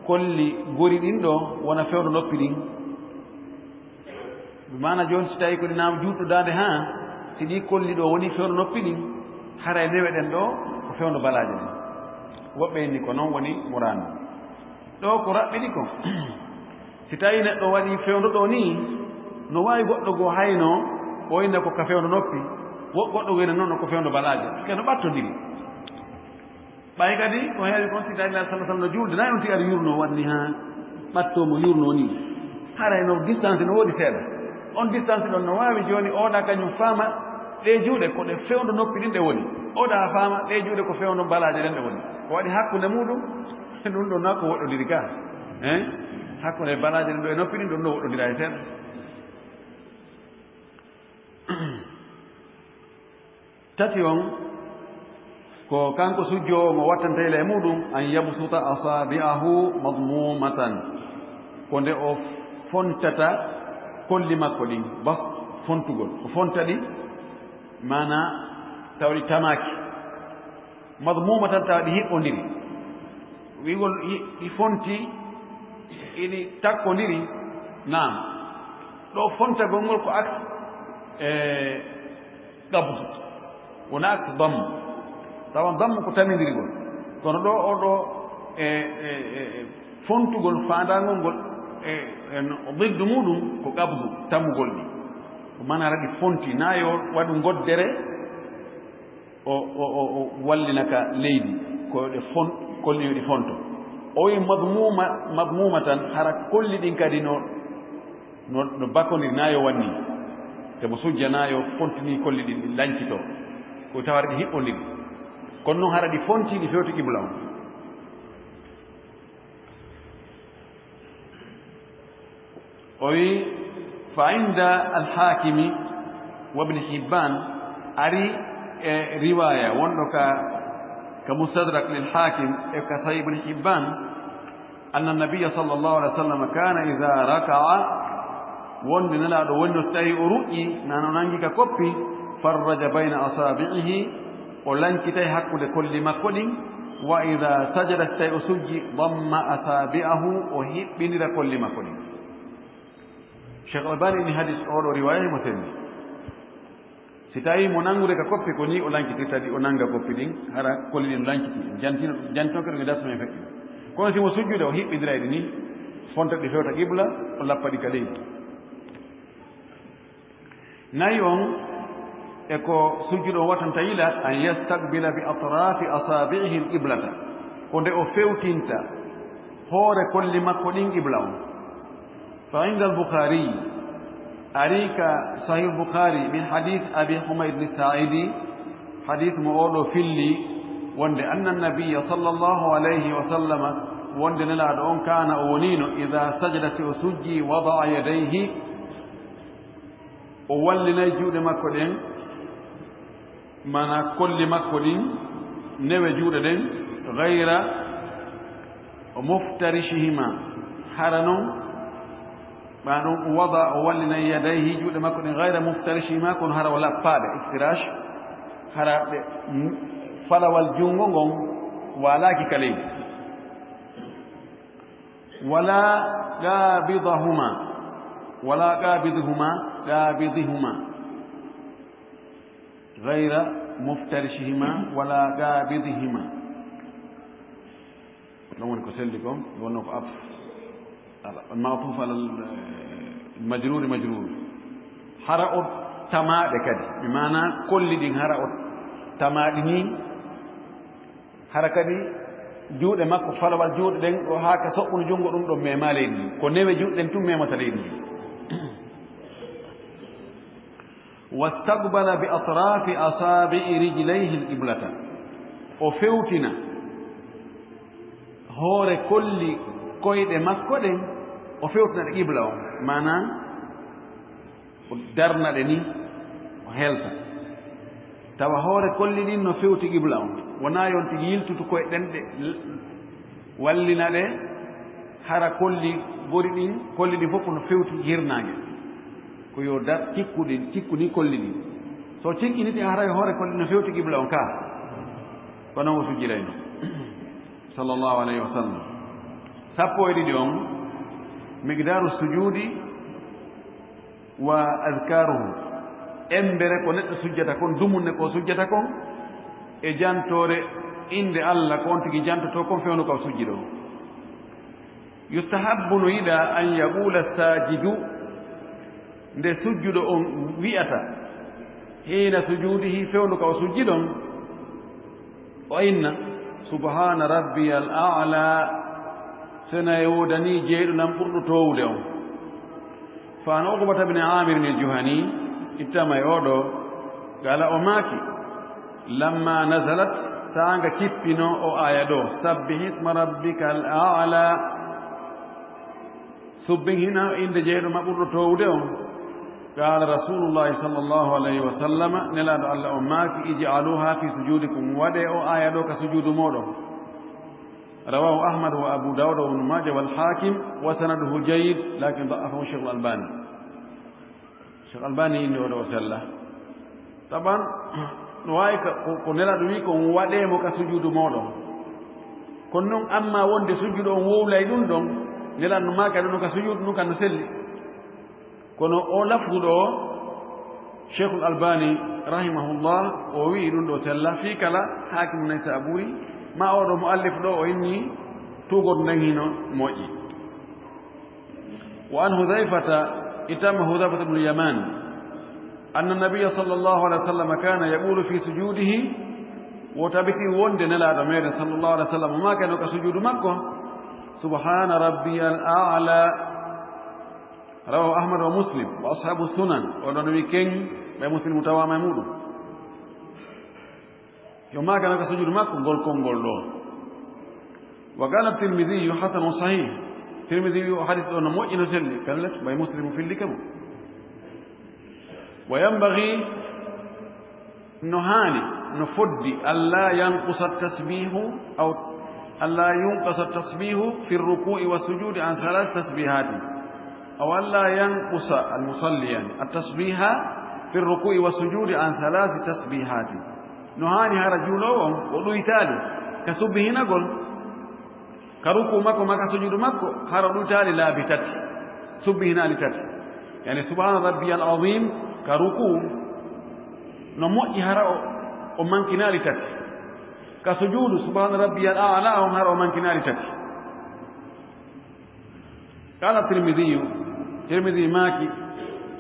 kolli gori ɗin ɗo wona fewndo noppi ɗin. Bi maana jooni si tawi ko ɗi naam juutɗo daande haa, si ɗi kolli ɗo woni fewndo noppi ɗin, haray newe ɗen ɗo ko fewndo balaaje ɗen. Woɓɓe inni ko non woni muraadu. Ɗo ko raɓɓiɗi ko. Si tawi neɗɗo waɗi fewndo ɗo ni, no waawi goɗɗo goo hayno o inna ko ka fewndo noppi, wo goɗɗo goo inna non ko fewndo balaaje. Keno ɓattondiri. Ɓay kadi ko heewi kon si tawi Nulaaɗo sallallahu alaihi wasallam no juulde, nayi on tigi ari yurno waɗni haa ɓatto mo yurno ni. Haray no distance no woodi seeɗa. On distance ɗon no waawi jooni oɗa kañum faama ɗe juuɗe ko ɗe fewndo noppi ɗin ɗe woni. Oɗa faama ɗe juuɗe ko fewndo balaaje ɗen ɗe woni. Ko waɗi hakkunde muɗum, ɗum ɗon na ko woɗɗondiri ka. Eh? Hakkunde balaaje ɗen ɗo e noppi ɗin ɗon no woɗɗondira e seeɗa. Tati on, ko kanko sujjoowo mo wattanta ila e muɗum, an yabsuta asabi'ahu madmumatan. Ko nde o fontata kolli makko ɗin, bas fontugol. O fonta ɗi, maana tawa ɗi tamaaki. Madmumatan tawa ɗi hiɓɓondiri. Wi'gol hi-, ɗi fonti, iɗi takkondiri, naam. Ɗo fontagol ngol ko aks, e, qabdu. Wona aks dammu. Tawan dammu ko tamindirgol. Kono ɗo, o ɗo, e, e, e, e, fontugol faandaangol ngol, e, e, no, diddu muɗum ko qabdu, tammugol ɗi. Ko maana ɗi fonti, na yo waɗu ngoddere, o, o, o, o wallina ka leydi, ko ɗe fon-, kolli yo ɗi fonto. O wi madmuma, madmuma tan, hara kolli ɗin kadi no, no, no bakondiri na yo wanni. Te mo sujja na yo fontini kolli ɗin, ɗi lancito. Ko tawata ɗi hiɓɓondiri. Kono non hara ɗi fonti, ɗi fewti qibla on. O wi, fa inda al-Hakimi wa Ibn Hibban, ari e riwaya wonɗo ka, ka Mustadrak lil Hakim e ka Sahih Ibn Hibban, anna Nabiyya sallallahu alaihi wasallam kana idha raka'a, wonde Nelaaɗo wonno so tawi o ruƴƴi, nano nangi ka koppi, farraja bayna asabi'ihi, o lancitay hakkunde kolli makko ɗin, wa idha sajada, so tawi o sujji, damma asabi'ahu, o hiɓɓindira kolli makko ɗin. Cheikh Albani ni hadis oɗo riwaya himo selli. Si tawi mo nangude ka koppi ko ni o lankitirta ɗi, o nanga koppi ɗin, hara kolli ɗin lanciti, jantino, jantino kadi ko darsu men feƴƴi. Kono si mo sujjude o hiɓɓindira ɗi ni, fonta ɗi fewta qibla, o lappa ɗi ka leydi. Nayi on, e ko sujjuɗo on wattanta yila, an yastaqbila bi atrafi asabi'ihi al-qiblata, ko nde o fewtinta hoore kolli makko ɗin qibla on. Fa inda al-Bukhari, ari ka Sahih Bukhari min hadith Abi Humayd al-Sa'idi, hadith mo oɗo filli wonde anna nabiyya sallallahu alayhi wa sallama, wonde Nelaaɗo on kana o wonino idha sajada, si o sujji, wada'a yadayhi, o wallinay juuɗe makko ɗen, mana kolli makko ɗin, newe juuɗe ɗen, ghayra muftarishihima, hara non, ɓa ɗum wada, o wallinay yadayhi, juuɗe makko ɗen, ghayra muftarishihima, kono hara o lappaaɗe, iftirash, hara ɓe, m-, falawal junngo ngon waalaaki ka leydi. Wala qabidahuma, wala qabidhuma, qabidhuma. Ghayra muftarishihima wala qabidihima. Ɗon woni ko selli kon, wonno ko atf. Al-, al-ma'tuf ala al-, eh, majrur, majrur. Hara o tamaaɗe kadi. Bi maana kolli ɗin hara o tamaaɗi ni. Hara kadi juuɗe makko, falawal juuɗe ɗen, o haa ka soɓɓunu junngo ɗum ɗon mema leydi ndi. Ko newe juuɗe ɗen tun memata leydi ndi. Wastaqbala bi atrafi asabi'i rijlayhi al-qiblata. O fewtina hoore kolli koyɗe makko ɗen, o fewtina ɗe qibla on. Maanaam, o darna ɗe ni, o helta. Tawa hoore kolli ɗin no fewti qibla on. Wonaa yon tigi yiltutu koye ɗen ɗe, wallina ɗe, hara kolli gori ɗin, kolli ɗin fof no fewti hirnaange. Ko yo dar cikku ɗin, cikku ɗin kolli ɗin. O tinkiniti haray hoore kon no fewti qibla on ka. Ko non o sujjirayno. Sallallahu alayhi wa sallam. Sappo e ɗiɗi on, miqdaru sujudi wa adkaruhu. Embere ko neɗɗo sujjata kon, dumunne ko sujjata kon, e jantoore innde Allah, ko on tigi jantoto kon fewndo ka o sujji ɗon. Yustahabbu, no yiɗaa, an yaqula sajidu, nde sujjuɗo on wi'ata, hiina sujudihi, fewndo ka o sujji ɗon, o inna, subhana rabbiyal a'la, sena e woodanii jeyɗo nan ɓurɗo toowude on. Fa an Uqbata bni Amir al Juhani, ittama e oo ɗoo, qala, o maaki, lamma nazalat, saanga kippino o aaya ɗoo, sabbih isma rabbikal a'la, subbihina innde jeyɗo ma ɓurɗo toowude on. Qala rasulullahi sallallahu alayhi wa sallam, nelaaɗo Allah on maaki, ij'aluha fi sujudikum, waɗee o aaya ɗoo ka sujuudu mooɗon. Rawahu Ahmad wa Abu Dawud wa Ibnu Majah wal Hakim wa sanaduhu jayyid, lakin da'afahu Sheikhul Albani. Cheikh Albani inni oo ɗoo o sella. Taban, no waawi ka, ko, ko nelaaɗo wi'i ko on waɗee mo ka sujuudu mooɗon. Kono non, amma wonde sujjuɗo on wowlay ɗum ɗon, nelaaɗo no maaki ɗum ɗon ka sujuudu, ɗum kan no selli. Kono oo lafdu ɗoo, Cheikhul Albani, rahimahullah, o wi'i ɗum ɗoo sella, fii kala Hakimu Naysaburi, ma oo ɗoo muallif ɗoo, o inni tuugordu nden hino moƴƴi. Wa an Hudhayfata, ittama Hudhayfata ibn Yaman, anna nabiyya sallallahu alayhi wa sallam kana yaqulu fi sujudihi, wo tabiti wonde nelaaɗo meɗen sallallahu alayhi wa sallam maakano ka sujuudu makko, subhana rabbiyal a'la. Rawahu Ahmad wa Muslim wa ashabu sunan, o ɗon wi ken ɓay Muslim tawaama e muɗum. Yo maakana ka sujuudu makko ngol konngol ɗoo. Wa qala Tirmidhi hasanun sahih. Tirmidhi wi o hadis ɗoo no moƴƴi, no selli, pellet, ɓay Muslimu fillike mo. Wa yanbaghi, no haani, no foddi, alla yanqusa tasbihu, aw alla yunqasa tasbihu fi ruku'i wa sujudi an thalath tasbihati. Aw alla yanqusa al musalli, yani, at tasbiha fi ruku'i wa sujudi an thalath tasbihati. No haani hara juuloowo on o ɗuytaali ka subbihinagol, ka ruku makko, ma ka sujuudu makko, hara o ɗuytaali laabi tati, subbihinaali tati. Yani, subhana rabbiyal azim ka ruku, no moƴƴi hara o, o mankinaali tati. Ka sujuudu, subhana rabbiyal a'la on, hara o mankinaali tati. Qala Tirmidhiyu, Tirmidhi maaki,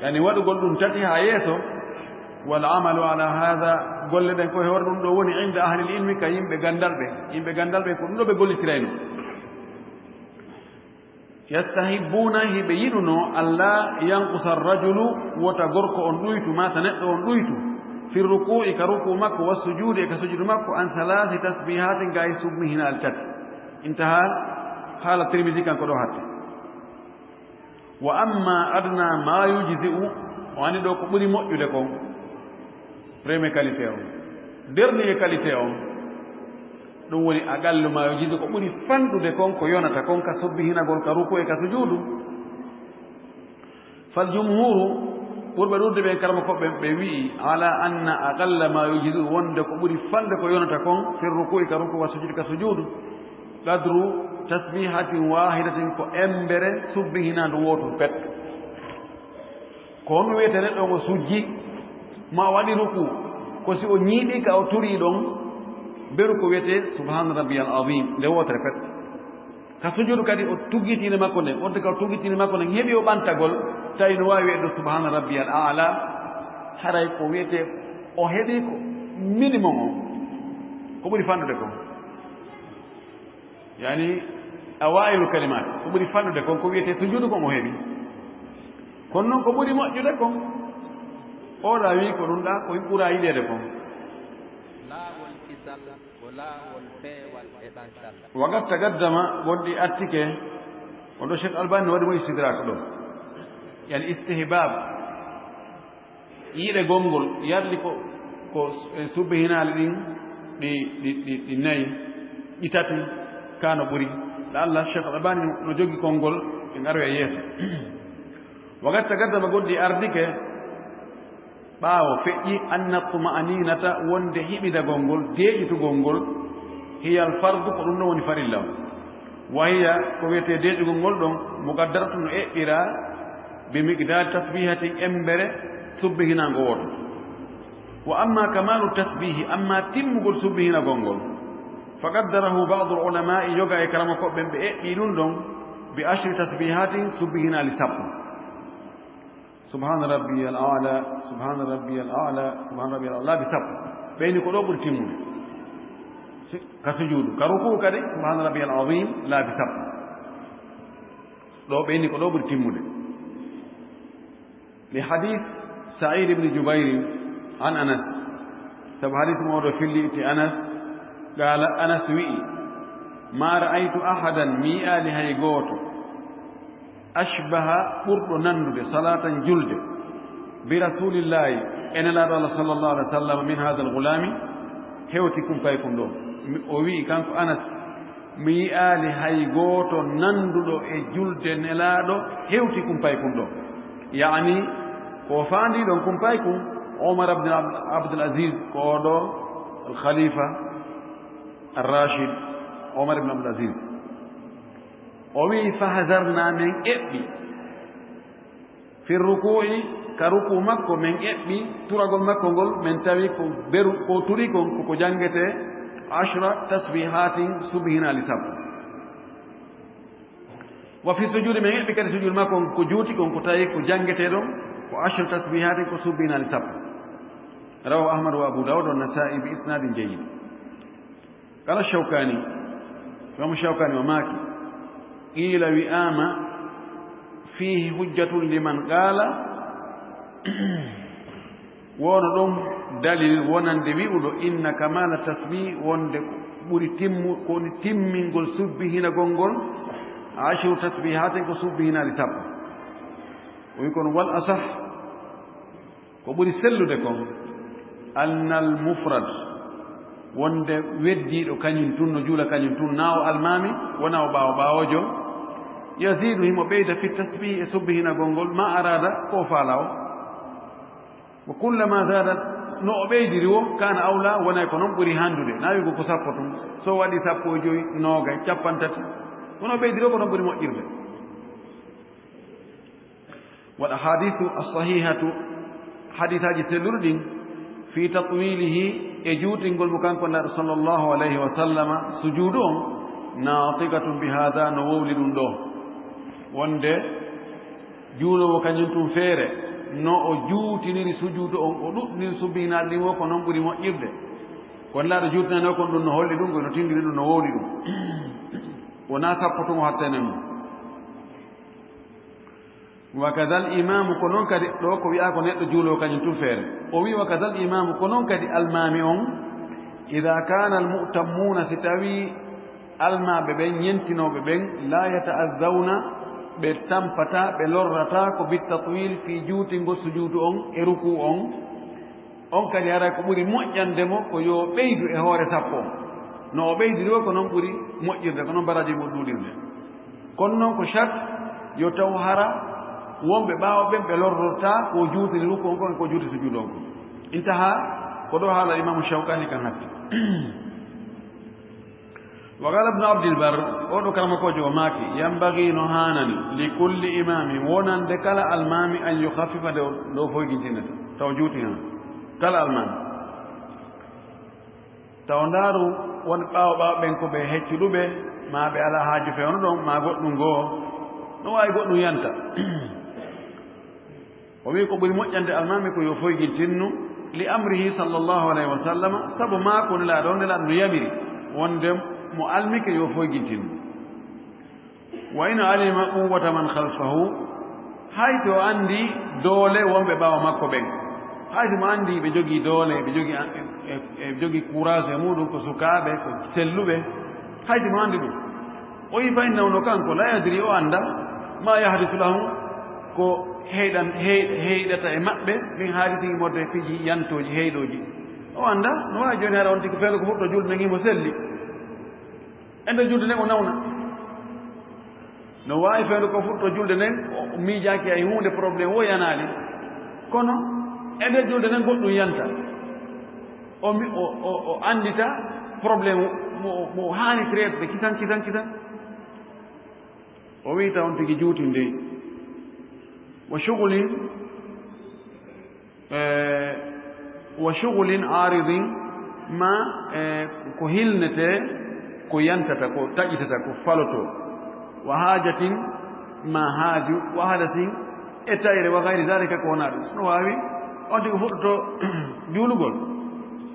yani, waɗugol ɗum tati haa yeeso, wal amalu ala hadha, golle ɗen ko e hoore ɗum ɗoo woni, inda ahlil ilmi, ka yimɓe ganndal ɓe, yimɓe ganndal ɓe ko ɗum ɗoo ɓe gollitirayno. Yastahibbuna, hiɓe yiɗuno, alla yanqusa rajulu, wota gorko on ɗuytu, mata neɗɗo on ɗuytu, fi ruku'i, ka ruku makko, wa sujudi, e ka sujudu makko, an thalathi tasbihatin, ga e subbihinaali tati. Intaha, haala Tirmidhi kan ko ɗoo hatti. Wa amma adna ma yujzi'u, o ani ɗoo ko ɓuri moƴƴude kon, premier qualité on, dernier qualité on, ɗum woni aqallu ma yujzi'u, ko ɓuri fanɗude kon ko yonata kon ka subbihinagol, ka ruku e ka sujuudu. Fal jumhuru, ɓurɓe ɗuuɗude ɓen karama ko ɓen, ɓe wi'i, ala anna aqalla ma yujzi'u, wonde ko ɓuri fanɗude ko yonata kon, fi ruku'i, ka ruku, wa sujudi, ka sujuudu, qadru tasbihatin wahidatin, ko embere subbihinaandu wootu pet. Ko honɗum wiyetee neɗɗo on o sujji, ma o waɗi ruku, ko si o ñiiɓii ka o turii ɗon, beru ko wiyetee subhana rabbiyal azim, nde wootere pet. Ka sujuudu kadi o tuggiti inde makko nden, wonde ka o tuggiti inde makko nden, heɓi o ɓantagol, tawi no waawi wiyeede subhana rabbiyal a'la, haray ko wiyetee o heɓi ko minimum on, ko ɓuri fanɗude kon. Yani, awailul kalimat, ko ɓuri fanɗude kon, ko wiyetee sujuudu kon o heɓi. Kono non ko ɓuri moƴƴude kon, o ɗa wi ko ɗum ɗa, ko ɓura yiɗeede kon. Laawol kisal ko laawol peewal e ɓantal. Wa qad taqaddama, woɗɗi artike, on ɗo Cheikh Albani waɗi mo istidrak ɗo. Yani istihbab. Yiɗe gonngol, yarli ko, ko, e, subbihinaali ɗin, ɗi, ɗi, ɗi, ɗi nayi, ɗi tati, ka no ɓuri. La'alla Cheikh Albani no jogi konngol, en aroya yeeso. Wa qad taqaddama, goɗɗi ardike, Ɓaawo feƴƴi, anna tuma'aninata, wonde hiɓidagol ngol, deeƴitugol ngol, hiyal fardu, ko ɗum ɗon woni farilla on. Wa hiya, ko wiyetee deeƴugol ngol ɗon, muqaddaratun, no eɓɓiraa, bi miqdaari tasbihatin, embere subbihinaango wooto. Wa amma kamalu tasbihi, amma timmugol subbihinagol ngol, fa qaddarahu ba'dul ulama'i, yoga e karamokooɓe ɓen ɓe eɓɓii ɗum ɗon, bi ashri tasbihatin, subbihinaali sappo. Subhana rabbiyal a'la, subhana rabbiyal a'la, subhana rabbiyal a'la, laabi sappo. Ɓeyni ko ɗo ɓuri timmude. Si-, ka sujuudu, ka rukuu kadi, subhana rabbiyal azim, laabi sappo. Ɗo ɓeyni ko ɗo ɓuri timmude. Li hadith Sa'id ibn Jubayr an Anas. Sabu hadith mo ɗo filli itti Anas, qala, Anas wi'i, ma ra'aytu ahadan, mi yi'aali hay gooto, ashbaha, ɓurɗo nandude, salatan, julde, bi rasulillahi, e Nelaaɗo Allah sallallahu alaihi wasallam, min hadha al-ghulami, hewti kumpaykun ɗo. Mi, o wi'i kanko Anas, mi yi'aali hay gooto nanduɗo e julde Nelaaɗo hewti kumpaykun ɗo. Yaani, ko faandi ɗon kumpaykun, Omar ibn Ab-, Abdul Aziz, ko o ɗo al-khalifa ar-rashid, Omar ibn Abdul Aziz. O wi'i, "Fahazarna, men eɓɓi. Fi ruku'i, ka ruku makko, men eɓɓi, turagol makko ngol, men tawi ko beru, ko turi kon, ko, ko jangete, ashra tasbihatin, subhinaali sappo. Wa fi sujudi, men eɓɓi kadi sujud makko, ko juuti kon, ko tawi ko jangete ɗon, ko ashra tasbihatin, ko subhinaali sappo." Rawahu Ahmad wa Abu Dawud wa Nasa'i bi isnadin jayyid. Qala Shawkani, Imam Shawkani o maaki, qila, wi'ama, fihi hujjatun liman qala, wono ɗon dalil wonande wi'uɗo, inna kamala tasbih, wonde ko ɓuri timmu-, ko woni timmingol subbihinagol ngol, ashru tasbihatin, ko subbihinaali sappo. O wi kono wal asah, ko ɓuri sellude kon, annal mufrad, wonde weddiiɗo kañum tun, no juula kañum tun, na o almaami, wona o ɓaawo ɓaawoojo, yazidu, himo ɓeyda, fi tasbihi, e subbihinagol ngol, ma arada, ko o faala o. Wa kullama zada, no o ɓeydiri wo, kana awla, wonay ko non ɓuri handude. Na wi'ugo ko sappo tun, so waɗi sappo e joyi, noogay, cappanɗe tati, kono o ɓeydiri wo ko non ɓuri moƴƴirde. Wal ahadisu as-sahihatu, hadisaaji selluɗi ɗin, fi tatwilihi, e juutingol mo kanko Nelaaɗo sallallahu alayhi wa sallama, sujuudu on, natiqatun bi hada, no wowli ɗum ɗo. Wonde juuloowo kañum tun feere, no o juutiniri sujuudu on, o ɗuɗɗiniri subbihinaaɗi ɗin wo ko non ɓuri moƴƴirde. Ko Nelaaɗo juutinani o kon ɗum no holli ɗum, ko no tindini ɗum, no wowli ɗum. Wonaa sappo tun o hattani ɗum. Wa kadal imamu, ko non kadi, ɗo ko wi'a ko neɗɗo juuloo kañum tun feere. O wi'i, wa kadal imamu, ko non kadi almaami on, ida kana almu'tammuna, si tawi almaaɓe ɓen, ñentinooɓe ɓen, la yata'azzawna, ɓe tampata, ɓe lorrata ko bi tatwil fi juutingol sujuudu on e rukuu on, on kadi haray ko ɓuri moƴƴande mo ko yo ɓeydu e hoore sappo on. No o ɓeydiri o, ko non ɓuri moƴƴirde, ko non baraaji mo ɗuuɗirde. Kono non ko shart yo taw hara wonɓe ɓaawo ɓen ɓe lorrorta ko juuti rukuu on kon, ko juuti sujuudu on kon. Intaha, ko ɗo haala Imaamu Shawkani kan hatti. Wa qala Ibnu Abdil Barr, oo ɗoo karamokoojo o maaki, yanbaghi, no haanani, li kulli imaamin, wonande kala almaami, an yukhaffifa, nde o, nde o foygintinta, taw juuti han. Kala almaami. Taw ndaaru won ɓaawo ɓaawo ɓen ko ɓe heccuɗuɓe, maa ɓe alaa haaju fewndo ɗon, maa goɗɗum goo. No waawi goɗɗum yanta. O wi'i ko ɓuri moƴƴande almaami ko yo foygintinnu, li amrihi sallallahu alayhi wa sallam, sabu maa ko Nelaaɗo on, Nelaaɗo no yamiri wonde mo almike yo foygintinnu. Wa in alima quwwata man khalfahu, hay si o anndi doole wonɓe ɓaawo makko ɓen. Hay si mo anndi ɓe jogii doole, ɓe jogii, e, e, e jogii courage e muɗum, ko sukaaɓe, ko selluɓe. Hay si mo anndi ɗum. O wi'i fa innahu, no kanko, la yadri, o annda, ma yahdisu lahum, ko heyɗan-, hey-, heyɗata e maɓɓe, min haadisi immorde e piiji yantooji, heyɗooji. O annda, no waawi jooni hara on tigi feelo ko fuɗɗo julde nden himo selli. E nder julde nden o nawna. No waawi feelo ko fuɗɗo julde nden, o miijaaki hay huunde, problème wo yanaali. Kono, E nder julde nden goɗɗum yanta. O mi-, o, o, o anndita problème mo, mo haani traité kisan, kisan, kisan. O wi'ata on tigi juutin dey. Wa shughulin, eh, wa shughulin aaridin ma, eh, ko hilnete, ko yantata, ko taƴitata, ko faloto. Wa haajatin ma haaju, wa hadasin e tayre, wa gayri zalika, ko wona ɗum. So no waawi, on tigi fuɗɗoto juulugol.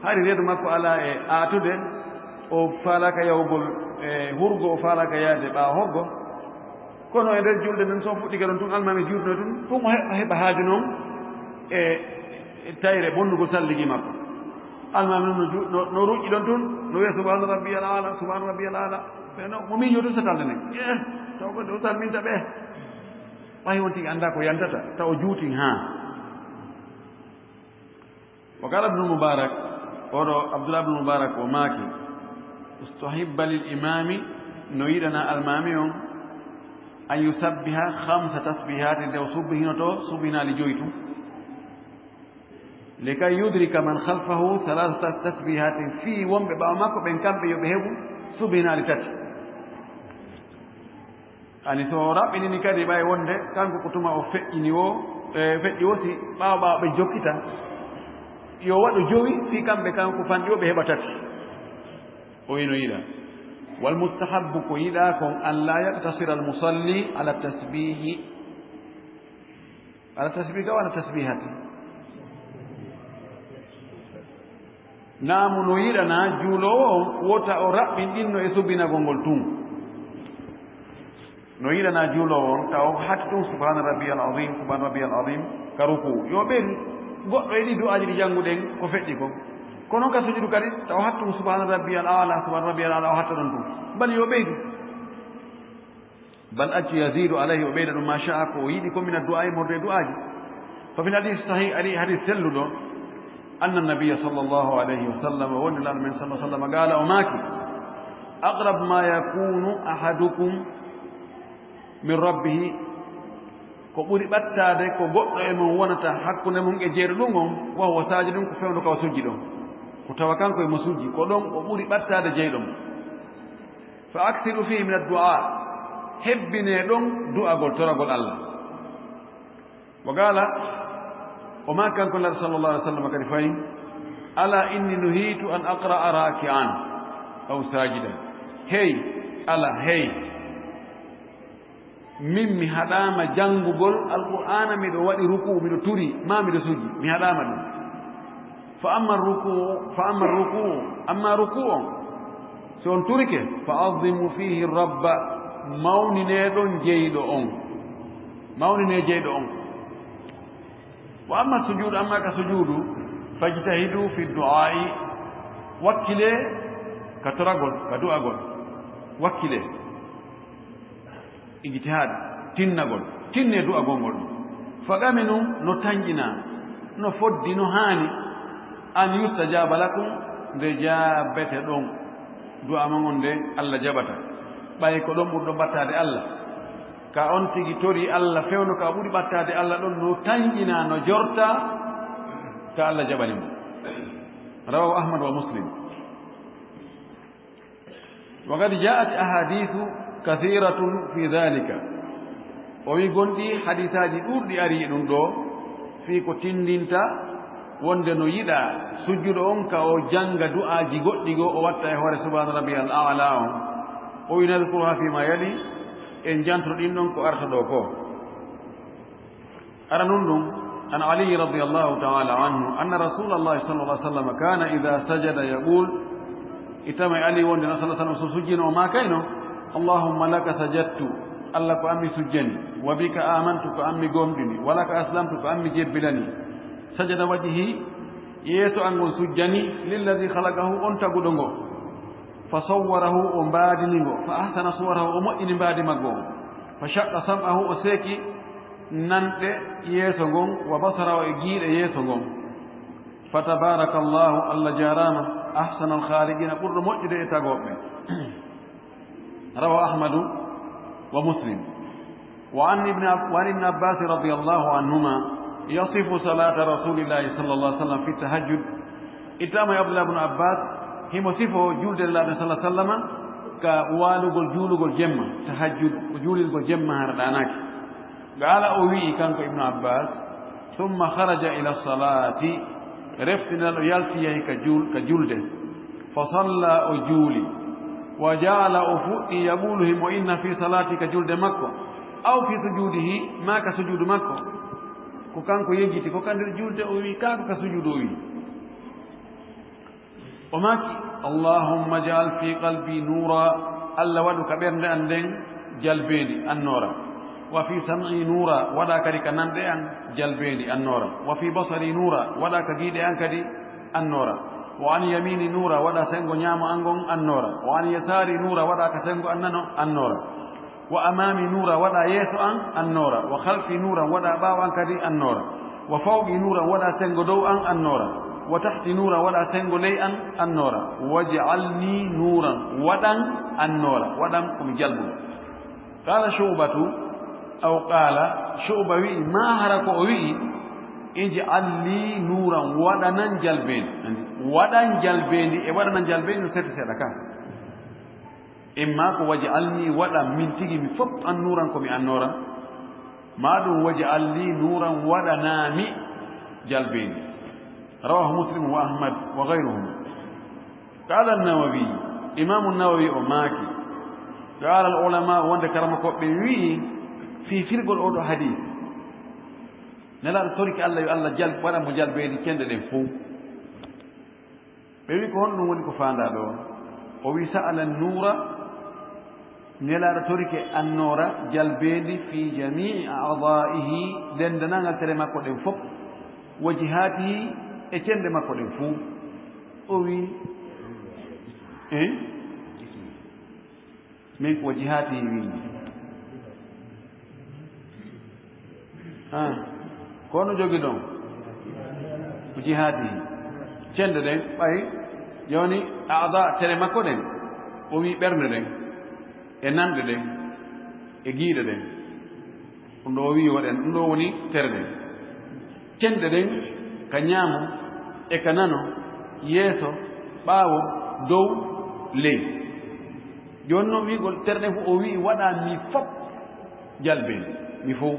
Hari reedu makko alaa e aatude, o faalaaka yahugol e hurgo, o faalaaka yaade ɓaawo hoggo. Kono e nder julde nden, so fuɗɗike ɗon tun, almaami juutuno tun, ɗum o heɓa, heɓa haaju non e, e tayre bonnugol salligi makko. Almaami non no ju-, no, no ruƴƴi ɗon tun, no wi'a, "Subhaana rabbiyal aala, subhaana rabbiyal aala." Ɓe no, mo miijo tun satalde nden. Eh, taw ko ɗo salminta ɓe. Ɓay won tigi anndaa ko yantata, taw o juutin haa. Wa qaala Ibnu Mubarak, oɗo Abdullah Ibnu Mubarak o maaki, "Ustuhibba lil imaami", no yiɗana almaami on, "an yusabbiha khamsa tasbihaatin", nde o subbihinoto subbihinaali joyi tun, "likay yudrika man khalfahu thalathata tasbihaatin", fii wonɓe ɓaawo makko ɓen kamɓe yo ɓe heɓu subbihinaali tati. Ani so o raɓɓinini kadi ɓay wonde kanko ko tuma o feƴƴini o, e, feƴƴi o si ɓaawo ɓaawo ɓe jokkita, yo waɗu jowi si kamɓe kanko fanɗi o ɓe heɓa tati. O ino yiɗa. Wal mustahabbu ko yiɗa kon an la yaqtasira al musalli ala tasbihi. Ala tasbih ka wala tasbihati? Naamu no yiɗana juuloowo on wota o raɓɓinɗinno e subbinagol ngol tun. No yiɗana juuloowo on taw o hatti tun subhana rabbiyal azim, subhana rabbiyal azim ka ruku. Yo ɓeydu goɗɗo e ɗi du'aaji ɗi jannguɗen ko feƴƴi kon. Kono ka sujudu kadi taw o hatti tun subhana rabbiyal aala, subhana rabbiyal aala o hatta ɗon tun. Bal yo ɓeydu. Bal accu yazidu alayhi, o ɓeyda ɗum ma sha'a ko o yiɗi ko min addu'a e morde du'aaji. Fa fil hadith sahih, ari hadith selluɗo, anna nabiyya sallallahu alayhi wa sallam, wonde Nulaaɗo men sallallahu alayhi wa sallam, qaala o maaki, "Aqrab ma yakunu ahadukum min rabbihi", ko ɓuri ɓattaade ko goɗɗo e mon wonata hakkunde mum e jeyɗo ɗum on, wa huwa saajidun, ko fewndo ka o sujji ɗon. Ko tawa kanko e mo sujji, ko ɗon o ɓuri ɓattaade jeyɗo mum. Fa aksiru fihi min addu'a, hebbine ɗon du'agol, toragol Allah. Wa qala, o maaki kanko Nulaaɗo sallallahu alaihi wasallam kadi fayin, "Ala inni nuhitu an aqra'a raki'an aw sajidan." Hey, ala, hey. Min mi haɗaama janngugol Alqur'aana, miɗo waɗi ruku'u, miɗo turi, maa miɗo suji. Mi haɗaama ɗum. Fa amma ruku'u, fa amma ruku'u, amma ruku'u on, si on turike, fa azimu fihi rabba, mawninee ɗon jeyɗo on. Mawninee jeyɗo on. Wa amma sujuudu, amma ka sujuudu, fajtahidu fi du'aa'i, wakkilee ka toragol, ka du'agol. Wakkilee. Ijtihaad, tinnagol, tinnee du'agol ngol. Faqaminu, no tanƴinaa, no foddi, no haani, an yustajaaba lakum, nde jaabete ɗon. Du'a mon on nde Allah jaɓata. Ɓay ko ɗon ɓurɗo ɓattaade Allah. Ka on tigi tori Allah fewndo ka ɓuri ɓattaade Allah ɗon, no tanƴinaa, no jortaa, ka Allah jaɓani mo. Rawahu Ahmad wa Muslim. Wa qad ja'at ahadithu kathiratun fi dhalika. O wi gonɗi hadisaaji ɗuuɗi ari ɗum ɗo, fii ko tindinta wonde no yiɗaa sujjuɗo on ka o jannga du'aaji goɗɗi goo o watta e hoore subhaana rabbiyal a'la on. O wi nadhkuruha fi ma yali, en janto ɗin ɗon ko arta ɗo ko. Ara nun ɗum, an Ali radiyallahu ta'ala anhu, anna Rasulallahi sallallahu alaihi wasallam kana idha sajada yaqul, itama e Ali wonde na sallallahu alaihi wasallam so sujjino o maakayno, "Allahumma laka sajadtu, Allah ko an mi sujjani, wa bika amantu ko an mi gomɗini, wa laka aslamtu ko an mi jebbilani." Sajada wajhi, yeeso an ngon sujjani, lilladhi khalaqahu, on taguɗo ngo. Fa sawwarahu, o mbaadini ngo, fa ahsana suwarahu, o moƴƴini mbaadi maggo on. Fa shaqqa sam'ahu, o seeki nanɗe yeeso ngon, wa basarahu, e giiɗe yeeso ngon. Fa tabarakallahu, Allah jaaraama, ahsanal khaaliqiina, ɓurɗo moƴƴude e tagooɓe. Rawahu Ahmadu wa Muslim. Wa an ibn Ab-, wa an ibn Abbas radiyallahu anhuma, يصف صلاة رسول الله صلى الله عليه وسلم في التهجد. Ittaama e Abdullah ibn Abbas, himo sifo julde Nulaaɗo sallallahu alaihi wasallam ka waalugol juulugol jemma, tahajjud, ko juulirgol jemma hara ɗaanaaki. Qaala, o wi'i kanko Ibnu Abbas, "Thumma kharaja ila salati," refti Nulaaɗo yalti yahi ka juul-, ka julde. Fa salla, o juuli. Wa ja'ala, o fuɗɗi, yaqulu, himo inna fi salati, ka julde makko, aw fi sujudihi, maa ka sujudu makko. Ko kanko yejjiti, ko ka nder julde o wi'i, kaa ko ka sujudu o wi'i. O maaki, "Allahumma ja'al fi qalbi nura," Allah waɗu ka ɓernde an nden jalbeendi, annoora. "Wa fi sam'i nura," waɗa kadi ka nanɗe an jalbeendi, annoora. "Wa fi basari nura," waɗa ka giiɗe an kadi, annoora. "Wa an yamini nura," waɗa sengo ñaamo an ngon, annoora. "Wa an yasari nura," waɗa ka sengo an nano, annoora. "Wa amami nura," waɗa yeeso an, annoora. "Wa khalfi nura," waɗa ɓaawo an kadi, annoora. "Wa fawqi nura," waɗa sengo dow an, annoora. "Wa tahti nura," waɗa sengo ley an, annoora. "Waj'alni nuran," waɗan annoora, waɗan ko mi jalbuɗo. Qala Shu'batu, aw qala, Shu'ba wi'i, ma hara ko o wi'i, "Ij'al li nuran," waɗanan jalbeendi. Waɗan jalbeendi e waɗanan jalbeendi no seti seeɗa ka. Imma ko waj'alni, waɗan min tigi mi fof an nuran, ko mi annoora. Ma ɗum waj'al li nuran, waɗanami jalbeendi. Rawahu Muslim wa Ahmad wa ghayruhum. Qala an-Nawawi, Imaamu Nawawi o maaki, qala al-ulama, wonde karamokooɓe wi'i, fii firgol oo ɗoo hadis, Nelaaɗo torike Allah yo Allah jal-, waɗan mo jalbeendi cenɗe ɗen fof. Ɓe wi'i, "Ko honɗum woni ko faandaa ɗoo?" O wi'i, "Sa'ala nuura," Nelaaɗo torike annoora jalbeendi, "fi jami'i a'dha'ihi," denndanangal tere makko ɗen fof, "wa jihatihi," e cenɗe makko ɗen fuu. O wi'i, eh? Min ko jihaati windi. Ah, ko no jogi ɗon? Ko jihaati. Cenɗe ɗen, ɓay, yoni, aada tere makko ɗen. O wi ɓernde ɗen, e nanɗe ɗen, e giiɗe ɗen. Ɗum ɗo o wi'i waɗen, ɗum ɗo woni tere ɗen. Cenɗe ɗen ka ñaamo e ka nano, yeeso, ɓaawo, dow, ley. Jooni noon wi'gol tere ɗen fof o wi'i waɗa mi fof jalbeendi, mi fof.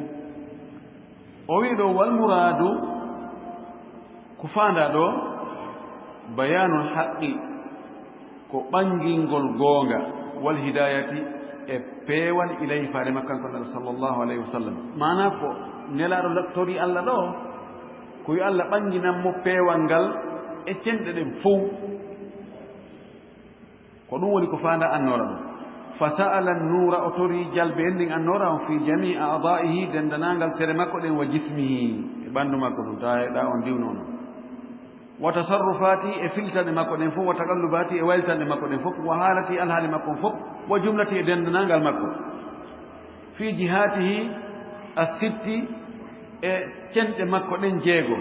O wi'i ɗo wal muraadu Ko faandaa ɗoo, bayaanul haqqi, ko ɓangingol goonga, wal hidaayati, e peewal ilayhi faade makko kanko Nelaaɗo sallallahu alayhi wa sallam. Maanaa ko Nelaaɗo lattori Allah ɗoo, ko yo Allah ɓanginan mo peewal ngal e cenɗe ɗen fow. Ko ɗum woni ko faandaa annoora ɗum. Fa sa'ala nuura, o torii jalbe en ɗin annoora on, fi jamii a'daa'ihi, denndanangal tere makko ɗen, wa jismihi, e ɓanndu makko ɗum, taa e ɗaa on diwno non. Wa tasarrufaati, e filtanɗe makko ɗen fof, wa taqallubaati, e waylitanɗe makko ɗen fof, wa haalati, alhaali makko on fof, wa jumlati, e denndanangal makko. Fi jihaatihi as-sitti, e cenɗe makko ɗen jeego.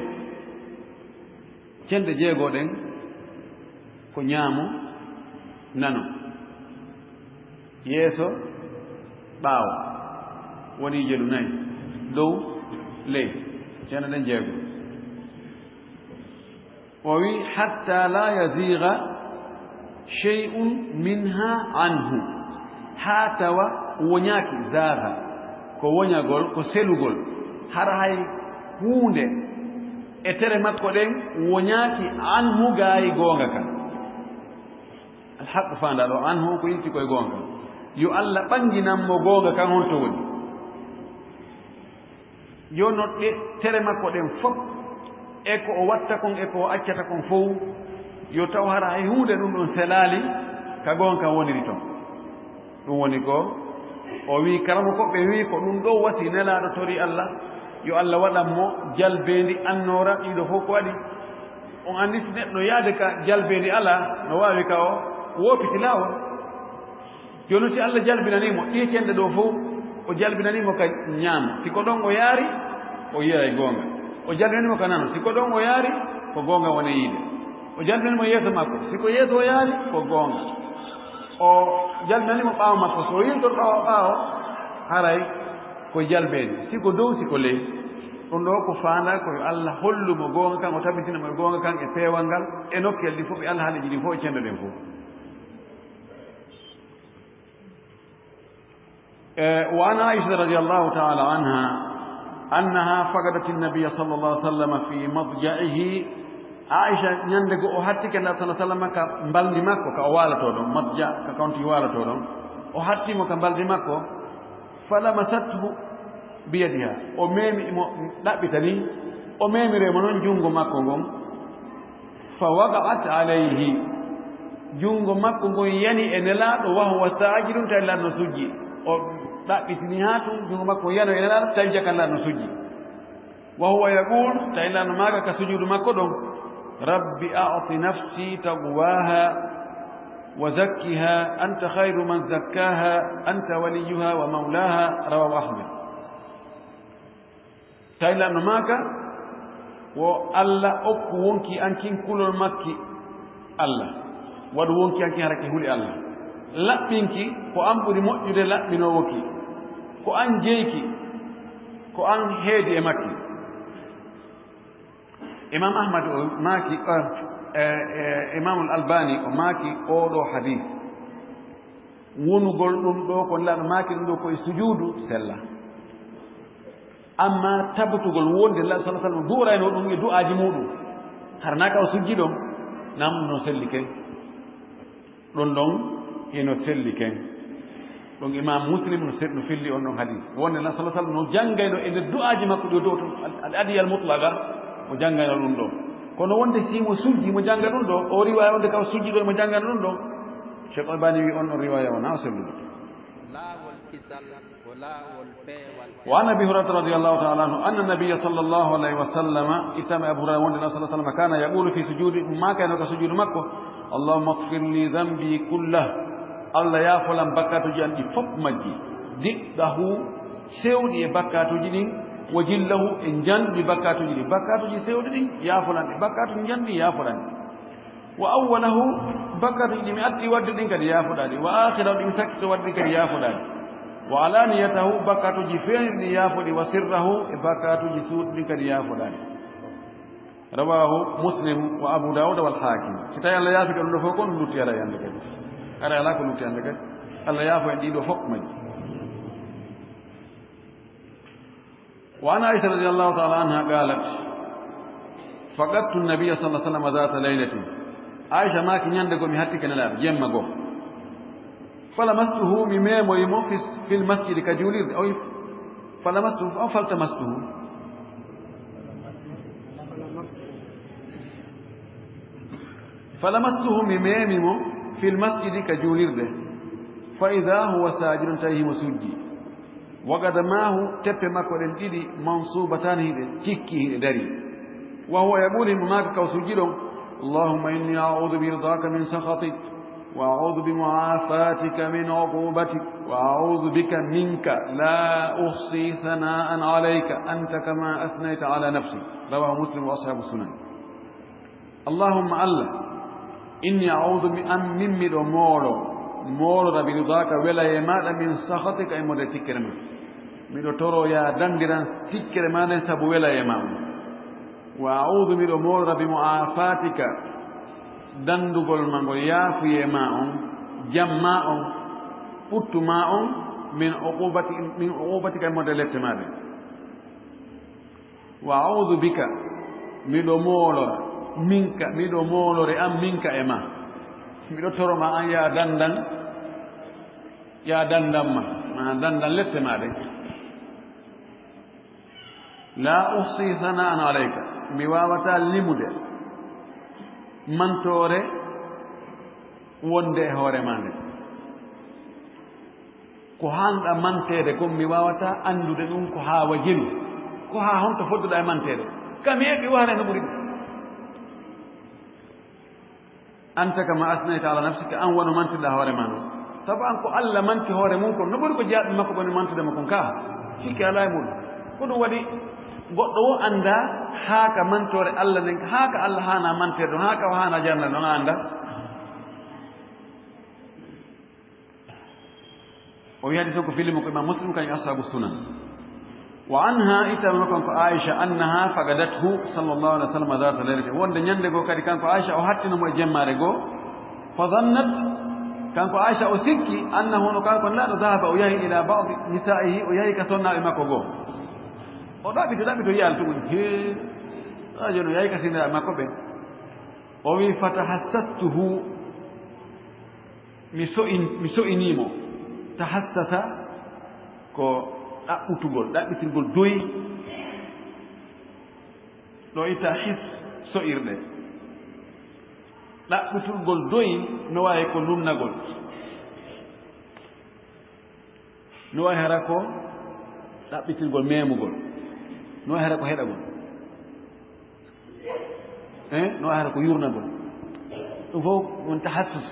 Cenɗe jeego ɗen ko ñaamo, nano, yeeso, ɓaawo, woni jelu nayi, dow, ley, cenɗe ɗen jeego. O wi, "Hatta la yaziga shay'un minha anhu," haa tawa woñaaki, zaaga, ko woñagol, ko selugol, hara hay huunde e tere makko ɗen woñaaki anhu, gaayi goonga kan. Alhaqqu faandaa ɗoo, anhu ko itti koye goonga. Yo Allah ɓanginan mo goonga kan, honto woni? Yo no ɗe tere makko ɗen fof, e ko o watta kon, e ko o accata kon fow, yo taw hara hay huunde ɗum ɗon selaali ka goonga kan woniri ton. Ɗum woni ko o wi'i, karamokooɓe wi'i ko ɗum ɗoo wasi Nelaaɗo torii Allah, yo Allah waɗan mo jalbeendi annoora, ɗiɗo fof ko waɗi. On anndi si neɗɗo yaade ka jalbeendi alaa, no waawi ka o woopiti laawol. Jooni si Allah jalbinanii mo ɗii cenɗe ɗoo fow, o jalbinanii mo ka ñaamo, si ko ɗon o yaari, o yi'ay goonga. O jalbinanii mo ka nano, si ko ɗon o yaari, ko goonga woni yiide. O jalbinanii mo yeeso makko, si ko yeeso o yaari, ko goonga. O jalbinanii mo ɓaawo makko, so o yiltorɗo o ɓaawo, haray ko jalbeendi, si ko dow, si ko ley. Ɗum ɗo ko faandaa ko yo Allah hollu mo goonga kan, o tabitina mo e goonga kan e peewal ngal, e nokkel ɗin fof, e alhaaliiji ɗin fof, e cenɗe ɗen fof. E, wa an Aisha radiyallahu ta'ala anha, annaha faqadat an-nabiyya sallallahu alaihi wasallam fi madja'ihi. Aisha ñande goo o hattike Nulaaɗo sallallahu alaihi wasallam ka mbaldi makko, ka o waalotoo ɗon, madja, ka kawti waalotoo ɗon. O hatti mo ka mbaldi makko, falamasathu biyadiha. O meemi mo, ɗaɓɓita ni, o meemiri mo non junngo makko ngon. Fa waqa'at alayhi. Junngo makko ngon yani e Nelaaɗo, wa huwa saajidun, tawi Nelaaɗo no sujji. O ɗaɓɓitini haa tun, junngo makko yani e Nelaaɗo, tawi jaka Nelaaɗo no sujji. Wa huwa yaqul, tawi Nelaaɗo maaka ka sujuudu makko ɗon, "Rabbi a'ti nafsi taqwaha wa zakkiha anta khayru man zakkaha anta waliyuha wa mawlaha." Rawahu Ahmad. Tawi Nelaaɗo maaka, wo Allah okku wonki an kin kulol makki Allah. Waɗu wonki an kin hara ki huli Allah. Laɓɓinki ko an ɓuri moƴƴude laɓɓinoowo ki. Ko an jeyki, ko an heedi e makki. Imam Ahmad o maaki, eh, eh, eh, Imamul Albani o maaki oo ɗoo hadis. Wonugol ɗum ɗoo ko Nelaaɗo maaki ɗum ɗoo ko e sujuudu sella. Amma tabitugol wonde Nelaaɗo sallallahu alaihi wasallam du'orayno ɗum e du'aaji muɗum, hara na ka o sujji ɗon, nam no selli ken. Ɗum ɗon hino selli ken. Ɗum Imam Muslim no se-, no felli on ɗon hadis. Wonde Nelaaɗo sallallahu alaihi wasallam no janngayno e nder du'aaji makko ɗi o du'oto, al, al adiyal mutlaqa, o janngayno ɗum ɗon. Kono wonde si mo sujji, mo jannga ɗum ɗo, o riwaya wonde ka o sujji ɗon, mo janngano ɗum ɗon. Cheikh Albani wi on ɗon riwaya o na o sellude. Laawol kisal ko laawol peewal. Wa an Abi Hurairata radiyallahu ta'ala anhu, anna nabiyya sallallahu alaihi wasallam, ittama Abu Hurairah wonde Nelaaɗo sallallahu alaihi wasallam, kana yaqulu fi sujudi, maakayno ka sujudu makko, "Allahumma ighfir li dhanbi kullah." Allah yaafolan bakkaatuji an ɗi fof majji. Diqqahu, sewɗi e bakkaatuji ɗin, wa jillahu, e njanɗi bakkaatuji ɗin. Bakkaatuji sewɗi ɗin, yaafolan ɗi. Bakkaatuji njanɗi, yaafolan ɗi. Wa awwalahu, bakkaatuji ɗi mi atti waɗde ɗin kadi yaafoɗaa ɗi. Wa aakhirahu, ɗi mi sakkito waɗde ɗin kadi yaafoɗaa ɗi. Wa alaaniyatahu, bakkaatuji feeñuɗi ɗin yaafoɗi. Wa sirrahu, e bakkaatuji suuɗi ɗin kadi yaafoɗaa ɗi. Rawahu Muslim wa Abu Dawud wal Hakim. Si tawi Allah yaafike ɗum ɗo fof, kon lutti ara e annde kadi. Ara alaa ko lutti annde kadi. Allah yaafo en ɗii ɗoo fof majji. Wa an Aisha radiyallahu ta'ala anha qalat, faqadtu an-nabiyya sallallahu alaihi wasallam dhata laylatin. Aisha maaki, ñande goo mi hattike Nelaaɗo, jemma goo. Falamastuhu, mi meemoyi mo fi, fil masjidi, ka juulirde. O wi, falamastuhu, aw faltamastuhu. Falamastuhu, mi meemi mo, fil masjidi, ka juulirde. Fa idha huwa sajidun, tawi himo sujji. Wa qadamahu, teppe makko ɗen ɗiɗi, mansubatani, hiɗe cikki, hiɗe dari. Wa huwa yaqulu, himo maaka ka o sujji ɗon, Allahumma inni a'udhu bi ridaka min sakhatik, wa a'udhu bi mu'afatika min uqubatik, wa a'udhu bika minka, la uhsi thana'an alayka, anta kama athnayta ala nafsik. Rawahu Muslim wa ashabu sunan. Allahumma Allah, inni a'udhu bi an, min miɗo moolo, moolora bi ridaka, welaye maɗa, min sakhatika, e mode tikkere ma. Miɗo toro ya dandiran tikkere ma nden sabu welaye ma on. Wa a'udhu, miɗo moolora bi mu'afatika, dandugol ma ngol, yaafuye ma on, jam ma on, ɓuttu ma on, min uqubati, min uqubatika, e mode lette ma ɗen. Wa a'udhu bika, miɗo moolora, minka, miɗo moolore an minka e ma. Miɗo toro ma an ya dandan, ya dandan ma, ma dandan lette ma ɗen. La uhsi thana'an alayka, mi wawata limude mantoore wonde e hoore ma nde. Ko hanɗa manteede kon, mi waawata anndude ɗum ko haa wa jelu, ko haa honto fodduɗaa e manteede. Ka mi eɓɓi waare no ɓuri ɗum. Anta kama asnayta ala nafsika, an wano mantirɗaa hoore ma non. Sabu an ko Allah manti hoore mum kon, no ɓuri ko jaaɓi makko ɓe no mantude mo kon ka. Sikke alaa e muɗum. Ko ɗum waɗi goɗɗo wo annda haa ka mantoore Allah nden, haa ka Allah haana manteede ɗon, haa ka o haana jarna ɗon, a annda. O wi hadis o ko fillimo ko Imam Muslim kañum ashabu sunan. Wa anha, ittama kanko Aisha, annaha faqadathu sallallahu alaihi wasallam dhata lailatin. Wonde ñande goo kadi kanko Aisha o hattino mo e jemmaare goo. Fa dhannat, kanko Aisha o sikki, annahu, no kanko Nulaaɗo, dhahaba, o yahi, ila ba'di nisa'ihi, o yahi ka sonnaaɓe makko goo. O ɗaɓɓito, ɗaɓɓito yiyal tun. He, a jooni o yahi ka sonnaaɓe makko ɓen. O wi, "Fatahassastuhu." Mi so'in-, mi so'inii mo. Tahassasa ko ɗaɓɓutugol, ɗaɓɓitirgol doyi. Ɗo itta his so'irɗe. Ɗaɓɓitirgol doyi no waawi ko nunnagol. No waawi hara ko ɗaɓɓitirgol, memugol. No waawi hara ko heɗagol. Eh, no waawi hara ko yurnagol. Ɗum fof won tahassus.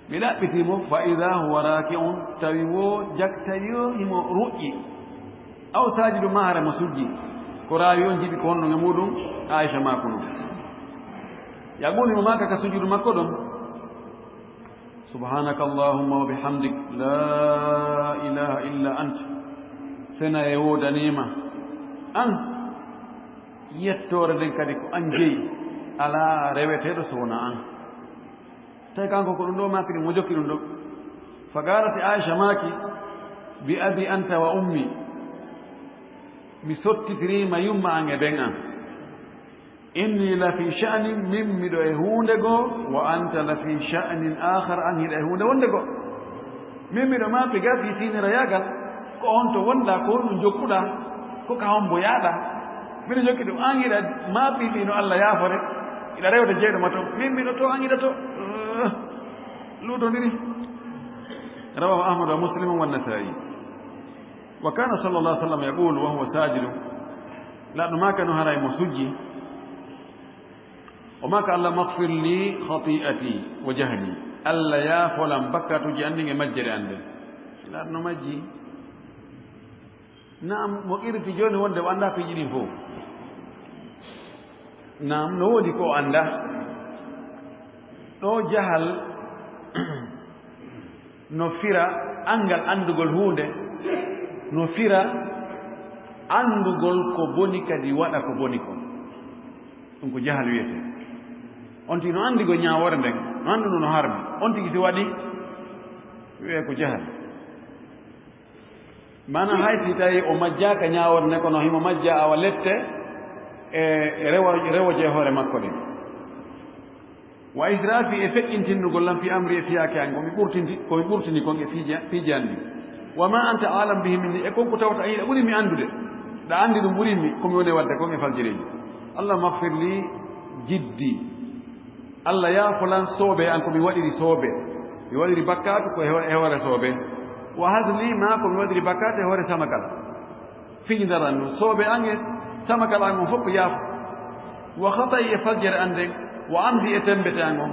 Mi ɗaɓɓitii mo, fa ida huwa raki'un, tawi wo jak-, tawi wo himo ruƴƴi. Aw sajidu, ma hara mo sujji. Ko raawi on jiɓi ko honno e muɗum, Aisha maaku non. Yaqulu, himo maaka ka sujudu makko ɗon. Subhanaka Allahumma wa bihamdik, la ilaha illa ant. Sena e woodaniima an, yettoore nden kadi ko an jeyi, alaa reweteeɗo so wonaa an. Tawi kanko ko ɗum ɗo maaki ɗum, mo jokki ɗum ɗo. Fa qaalat, Aisha maaki, bi abi anta wa ummi, mi sottitiriima yumma an e ben an. Inni la fi sha'nin, min miɗo e huunde goo, wa anta la fi sha'nin akhar, an hiɗa e huunde wonde goo. Min miɗo maapi ga fii siiniroyaagal, ko on to wonɗaa, ko honɗum jokkuɗaa, ko ka hombo yaaɗaa. Miɗo jokki ɗum, an hiɗa maapi fii no Allah yaafore, hiɗa rewta jeyɗo ma ton. Min miɗo to, an hiɗa to. Eh, luutondiri. Rawahu Ahmad wa Muslim wa Nasa'i. Wa kana sallallahu alaihi wasallam yaqulu wa huwa sajidun. Nulaaɗo maaka no haray mo sujji. O maaka, "Allahumma ighfir li khati'ati wa jahli." Allah yaafolan bakkatuuji an ɗin e majjere an nden. Nulaaɗo no majji. Naam, mo qiriti jooni wonde o anndaa piiji ɗin fof. Naam, no woodi ko o anndaa. Ɗo jahal no fira anngal anndugol huunde, no fira anndugol ko boni kadi waɗa ko boni kon. Ɗum ko jahal wiyetee. On tigi no anndi ko ñaawoore nden, no annduno no harmi. On tigi si waɗi, wiyee ko jahal. Maana hay si tawi o majjaaka ñaawoore nde, kono himo majja awa lette e rewo, rewoje e hoore makko ɗen. Wa israfi, e feƴƴintinnugol lan fi amri, e fiyaake an, ko mi ɓurtini, ko mi ɓurtini kon e piiji, piiji an ɗin. Wa ma anta alam bihi minni, e kon ko tawata an hiɗa ɓuri mi anndude. Ɗa anndi ɗum ɓuri mi, ko mi woni waɗde kon e faljireeji. Allahumma ighfir li jiddi. Allah yaafo lan soobe an ko mi waɗiri soobe. Mi waɗiri bakkaatu ko e ho-, e hoore soobe. Wa hazli, ma ko mi waɗiri bakkaatu e hoore samakal. Fiji ndaran ɗum. Soobe an e samakal an on fof ko yaafo. Wa khata'i, e faljere an nden. Wa amdi, e tembete an on.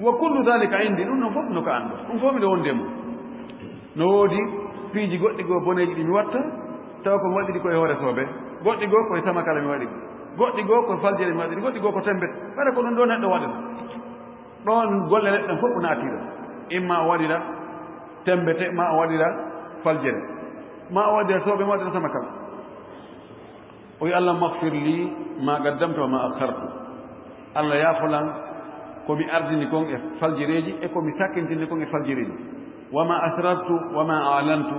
Wa kullu dhalika indi, ɗum ɗon fof no ka an ɗo. Ɗum fof miɗo wonde mum. No woodi piiji goɗɗi goo boneeji ɗi mi watta, tawa ko mi waɗiri ko e hoore soobe. Goɗɗi goo ko e samakala mi waɗiri. Goɗɗi goo ko faljere mi waɗiri. Goɗɗi goo ko tembete. Kala ko ɗum ɗo neɗɗo waɗata. Ɗon golle neɗɗo fof ko naatiiɗo. Imma o waɗira tembete, ma o waɗira faljere. Ma o waɗira soobe, ma o waɗira samakala. O wi, "Allahumma ighfir li ma qaddamtu wa ma akhartu." Allah yaafo lan ko mi ardini kon e faljireeji e ko mi sakkintini kon e faljireeji. Wa ma asrartu wa ma a'lantu.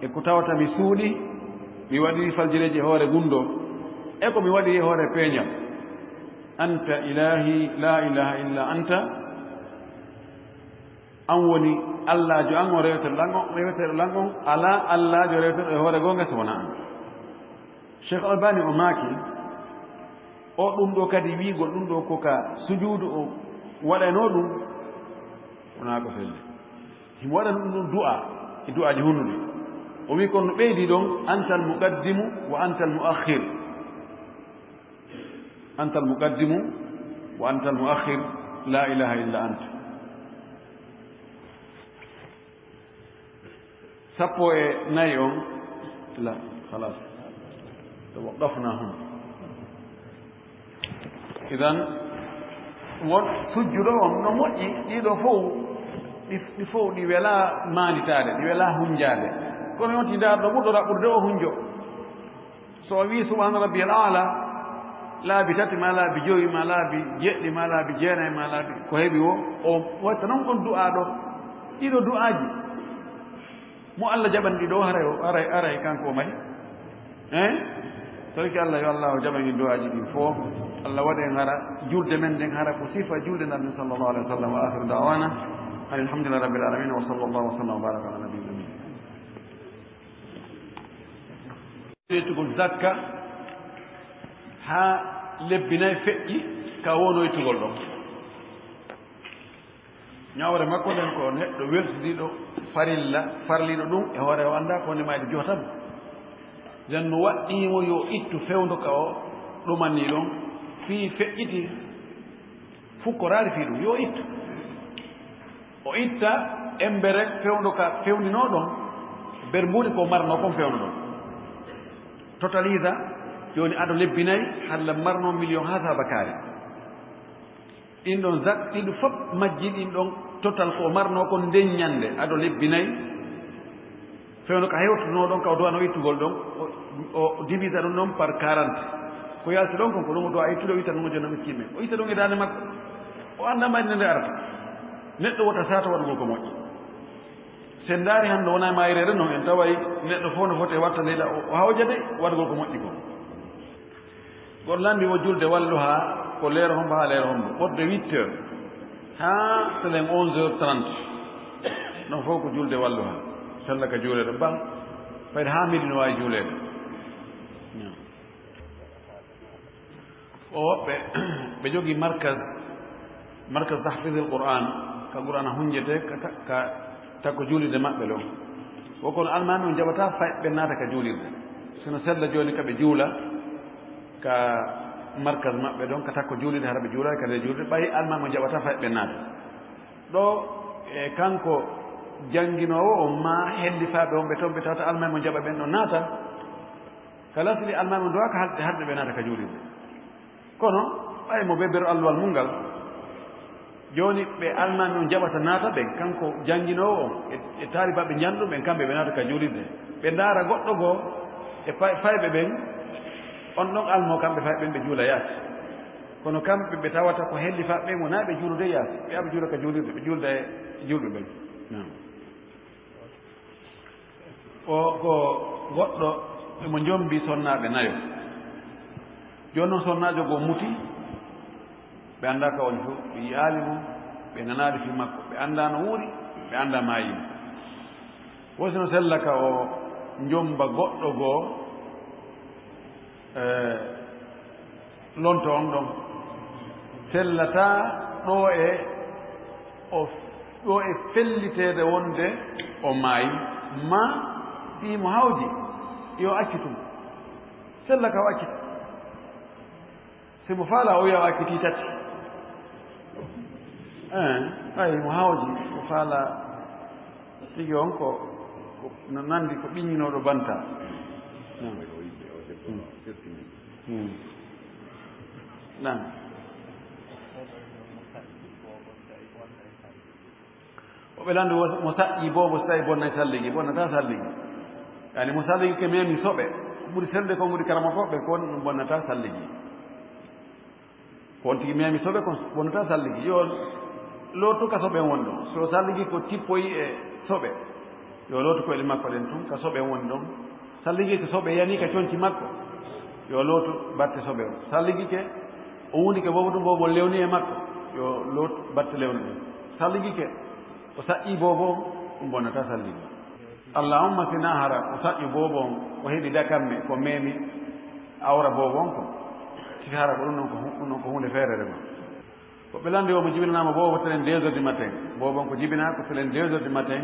E ko tawata mi suuɗi, mi waɗi faljireeji e hoore gunndoo, e ko mi waɗi e hoore peeñal. Anta ilahi la ilaha illa anta. An woni Allaajo an, o reweteeɗo lan on, reweteeɗo lan on, alaa Allaajo reweteeɗo e hoore goonga so wonaa an. Cheikh Albani o maaki, o ɗum ɗo kadi wiigol ɗum ɗo ko ka sujuudu o waɗanoo ɗum, wonaa ko felle. Himo waɗa ɗum ɗum du'a, e du'aaji hunnude. O wii kon no ɓeydi ɗon, "Antal muqaddimu wa antal muakhir." "Antal muqaddimu wa antal muakhir, la ilaha illa anta." Sappo e nayi on, la, khalas. Tawaqqafna huna. Idan, won sujjuɗo on no moƴƴi, ɗiɗo fow, ɗi, ɗi fow ɗi wela maalitaade, ɗi wela hunjaade. Kono yonti ndaar ɗo ɓurɗo raɓɓude o hunjo. So o wii subhaana rabbiyal aala, laabi tati ma laabi jowi ma laabi jeɗɗi ma laabi jeenayi ma laabi ko heɓi o, o watta noon on du'aa ɗo. Ɗiɗo du'aaji. Mo Allah jaɓani ɗi ɗo haray, haray, haray kanko o mari. Hein? Torki Allah yo Allah o jaɓan en du'aaji ɗin fof. Allah waɗa en hara julde men nden hara ko sifa julde Nabi sallallahu alaihi wasallam. Wa akhiru da'wana alhamdulillahi rabbil alamin wa sallallahu wa sallam wa baraka ala nabiyyina Muhammad. Ƴettugol zakka haa lebbi nayi feƴƴi ka wonoytugol ɗon. Ñawre makko nden ko neɗɗo weltidiiɗo farilla, farliiɗo ɗum e hoore o anndaa ko woni mayde jotam. Nden no waɗɗiimo yo ittu fewndo ka o ɗumanii ɗon fii feƴƴiti fukkoraali fii ɗum, yo ittu. O itta embere fewndo ka fewndinoo ɗon, bermbuuli ko marnoo kon fewndo ɗon. Totalisa, jooni ado lebbi nayi, halla marnoo miliyon haa saabakaare. Ɗin ɗon zak, ɗin ɗum fof majji ɗin ɗon total ko marnoo kon nden ñannde, ado lebbi nayi. Fewndo ka hewtutunoo ɗon, ka o duwano ittugol ɗon, o, o divisa ɗum ɗon par quarante. Ko yalti ɗon kon, ko ɗum o duwa ittude, o itta ɗum o jonna miskin men. O itta ɗum e daande makko. O anndaa mayde nde arata. Neɗɗo wota saata waɗugol ko moƴƴi. Sen ndaari hannde wona e maayireede noon, en taway neɗɗo fof no foti e wattande ila o, o hawja de waɗugol ko moƴƴi ko. Goɗɗo lamndi o julde walluha ko leer hombo haa leer hombo, ɓurde huit heures haa telen onze heures trente. Ɗon fof ko julde walluha. Sella ka juuleede bam, fayde haa midi no waawi juuleede. O woɓɓe, ɓe jogii markaz, markaz tahfizil Qur'an, ka Qur'ana hunjete ka, ka, ka takko juulirde maɓɓe ɗon. Wo kono almaami on jaɓata fayɓe naata ka juulirde. Sino sella jooni ka ɓe juula, ka markaz maɓɓe ɗon, ka takko juulirde, hara ɓe juula ka nder juulirde, ɓay almaami on jaɓata fayɓe naata. Ɗo, e kanko jannginoowo on maa hellifaaɓe on ɓe ton ɓe tawata almaami on jaɓa ɓen ɗon naata. Kala sili almaami on duwaaka harde, harde ɓe naata ka juulirde. Kono ɓay mo bebbero alluwal mun ngal, jooni ɓe almaami on jaɓata naata ɓen, kanko jannginoowo on e, e taalibaaɓe njanɗo ɓen, kamɓe ɓe naata ka juulirde. Ɓe ndaara goɗɗo goo e fay-, fayɓe ɓen, on ɗon almo kamɓe fayɓe ɓen ɓe juula yaasi. Kono kamɓe ɓe tawata ko hellifaaɓe ɓen wonaa ɓe juulude yaasi, ɓe aɓe juula ka juulirde, ɓe juulda e juulɓe ɓen. Naam. O ko goɗɗo emo jombi sonnaaɓe nayo. Jooni noon sonnaajo goo muti, ɓe anndaa ka woni fof, ɓe yi'aali mo, ɓe nanaali fii makko, ɓe anndaa no wuuri, ɓe anndaa maayii mo. Wo si no sella ka o jomba goɗɗo goo, eh, lonto on ɗon. Sellataa ɗo e o, ɗo e felliteede wonde o maayi, maa si mo hawji, yo accu tun. Sella ka o accu tun. Si mo faala o wiya o acciti tati. Eh, ɓay mo hawji, mo faala tigi on ko, ko no nandi ko ɓiññinooɗo banta. Hmm. Hmm. Nan. O ɓe lanndi wo-, mo saƴƴi boobo, so tawi bonnay salligi, bonnata salligi. Yani mo salligi ke memi soɓe, ɓuri selde ko ɓuri karamokooɓe kon, ɗum bonnata salligi. Ko on tigi memi soɓe kon, bonnata salligi. Yo lootu ka soɓe won ɗon. So salligi ko tippoyi e soɓe, yo lootu koyɗe makko ɗen tun ka soɓe won ɗon. Salligi ke soɓe yani ka conci makko, yo lootu batte soɓe o. Salligi ke o wundi ke boobo ɗum boobo lewni e makko, yo lootu batte lewni ɗum. Salligi ke o saƴƴi boobo on, ɗum bonnata salligi. Allahumma si na hara o saƴƴo boobo on, o heɓi dakamme ko memi awra boobo on ko. Si hara ko ɗum ɗon ko hu-, ɗum ɗon ko huunde feerere ma. Ko ɓe lanndi o mo jibinanaama boobo telen deux heures du matin. Boobo on ko jibinaa ko telen deux heures du matin.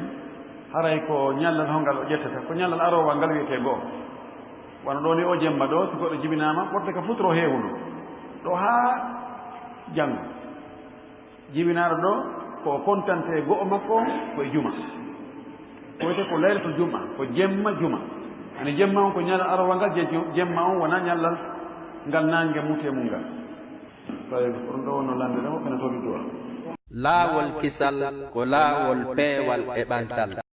Haray ko ñallal hongal o ƴettata? Ko ñallal aroowal ngal wiyetee goo. Wano ɗoo ni o jemma ɗoo, si goɗɗo jibinaama, ɓurte ka futuro heewuno. Ɗoo haa janngo. Jibinaaɗo ɗoo ko o kontante e go'o makko on, ko e juma. Ko wiyetee ko laylatul juma, ko jemma juma. Ani jemma on ko ñallal aroowal ngal, je-, jemma on wonaa ñallal ngal naange muti e mun ngal. Tawi ko ɗum ɗoo wonno lanndere mo, ɓe no towi du'a. Laawol kisal ko laawol peewal e ɓantal.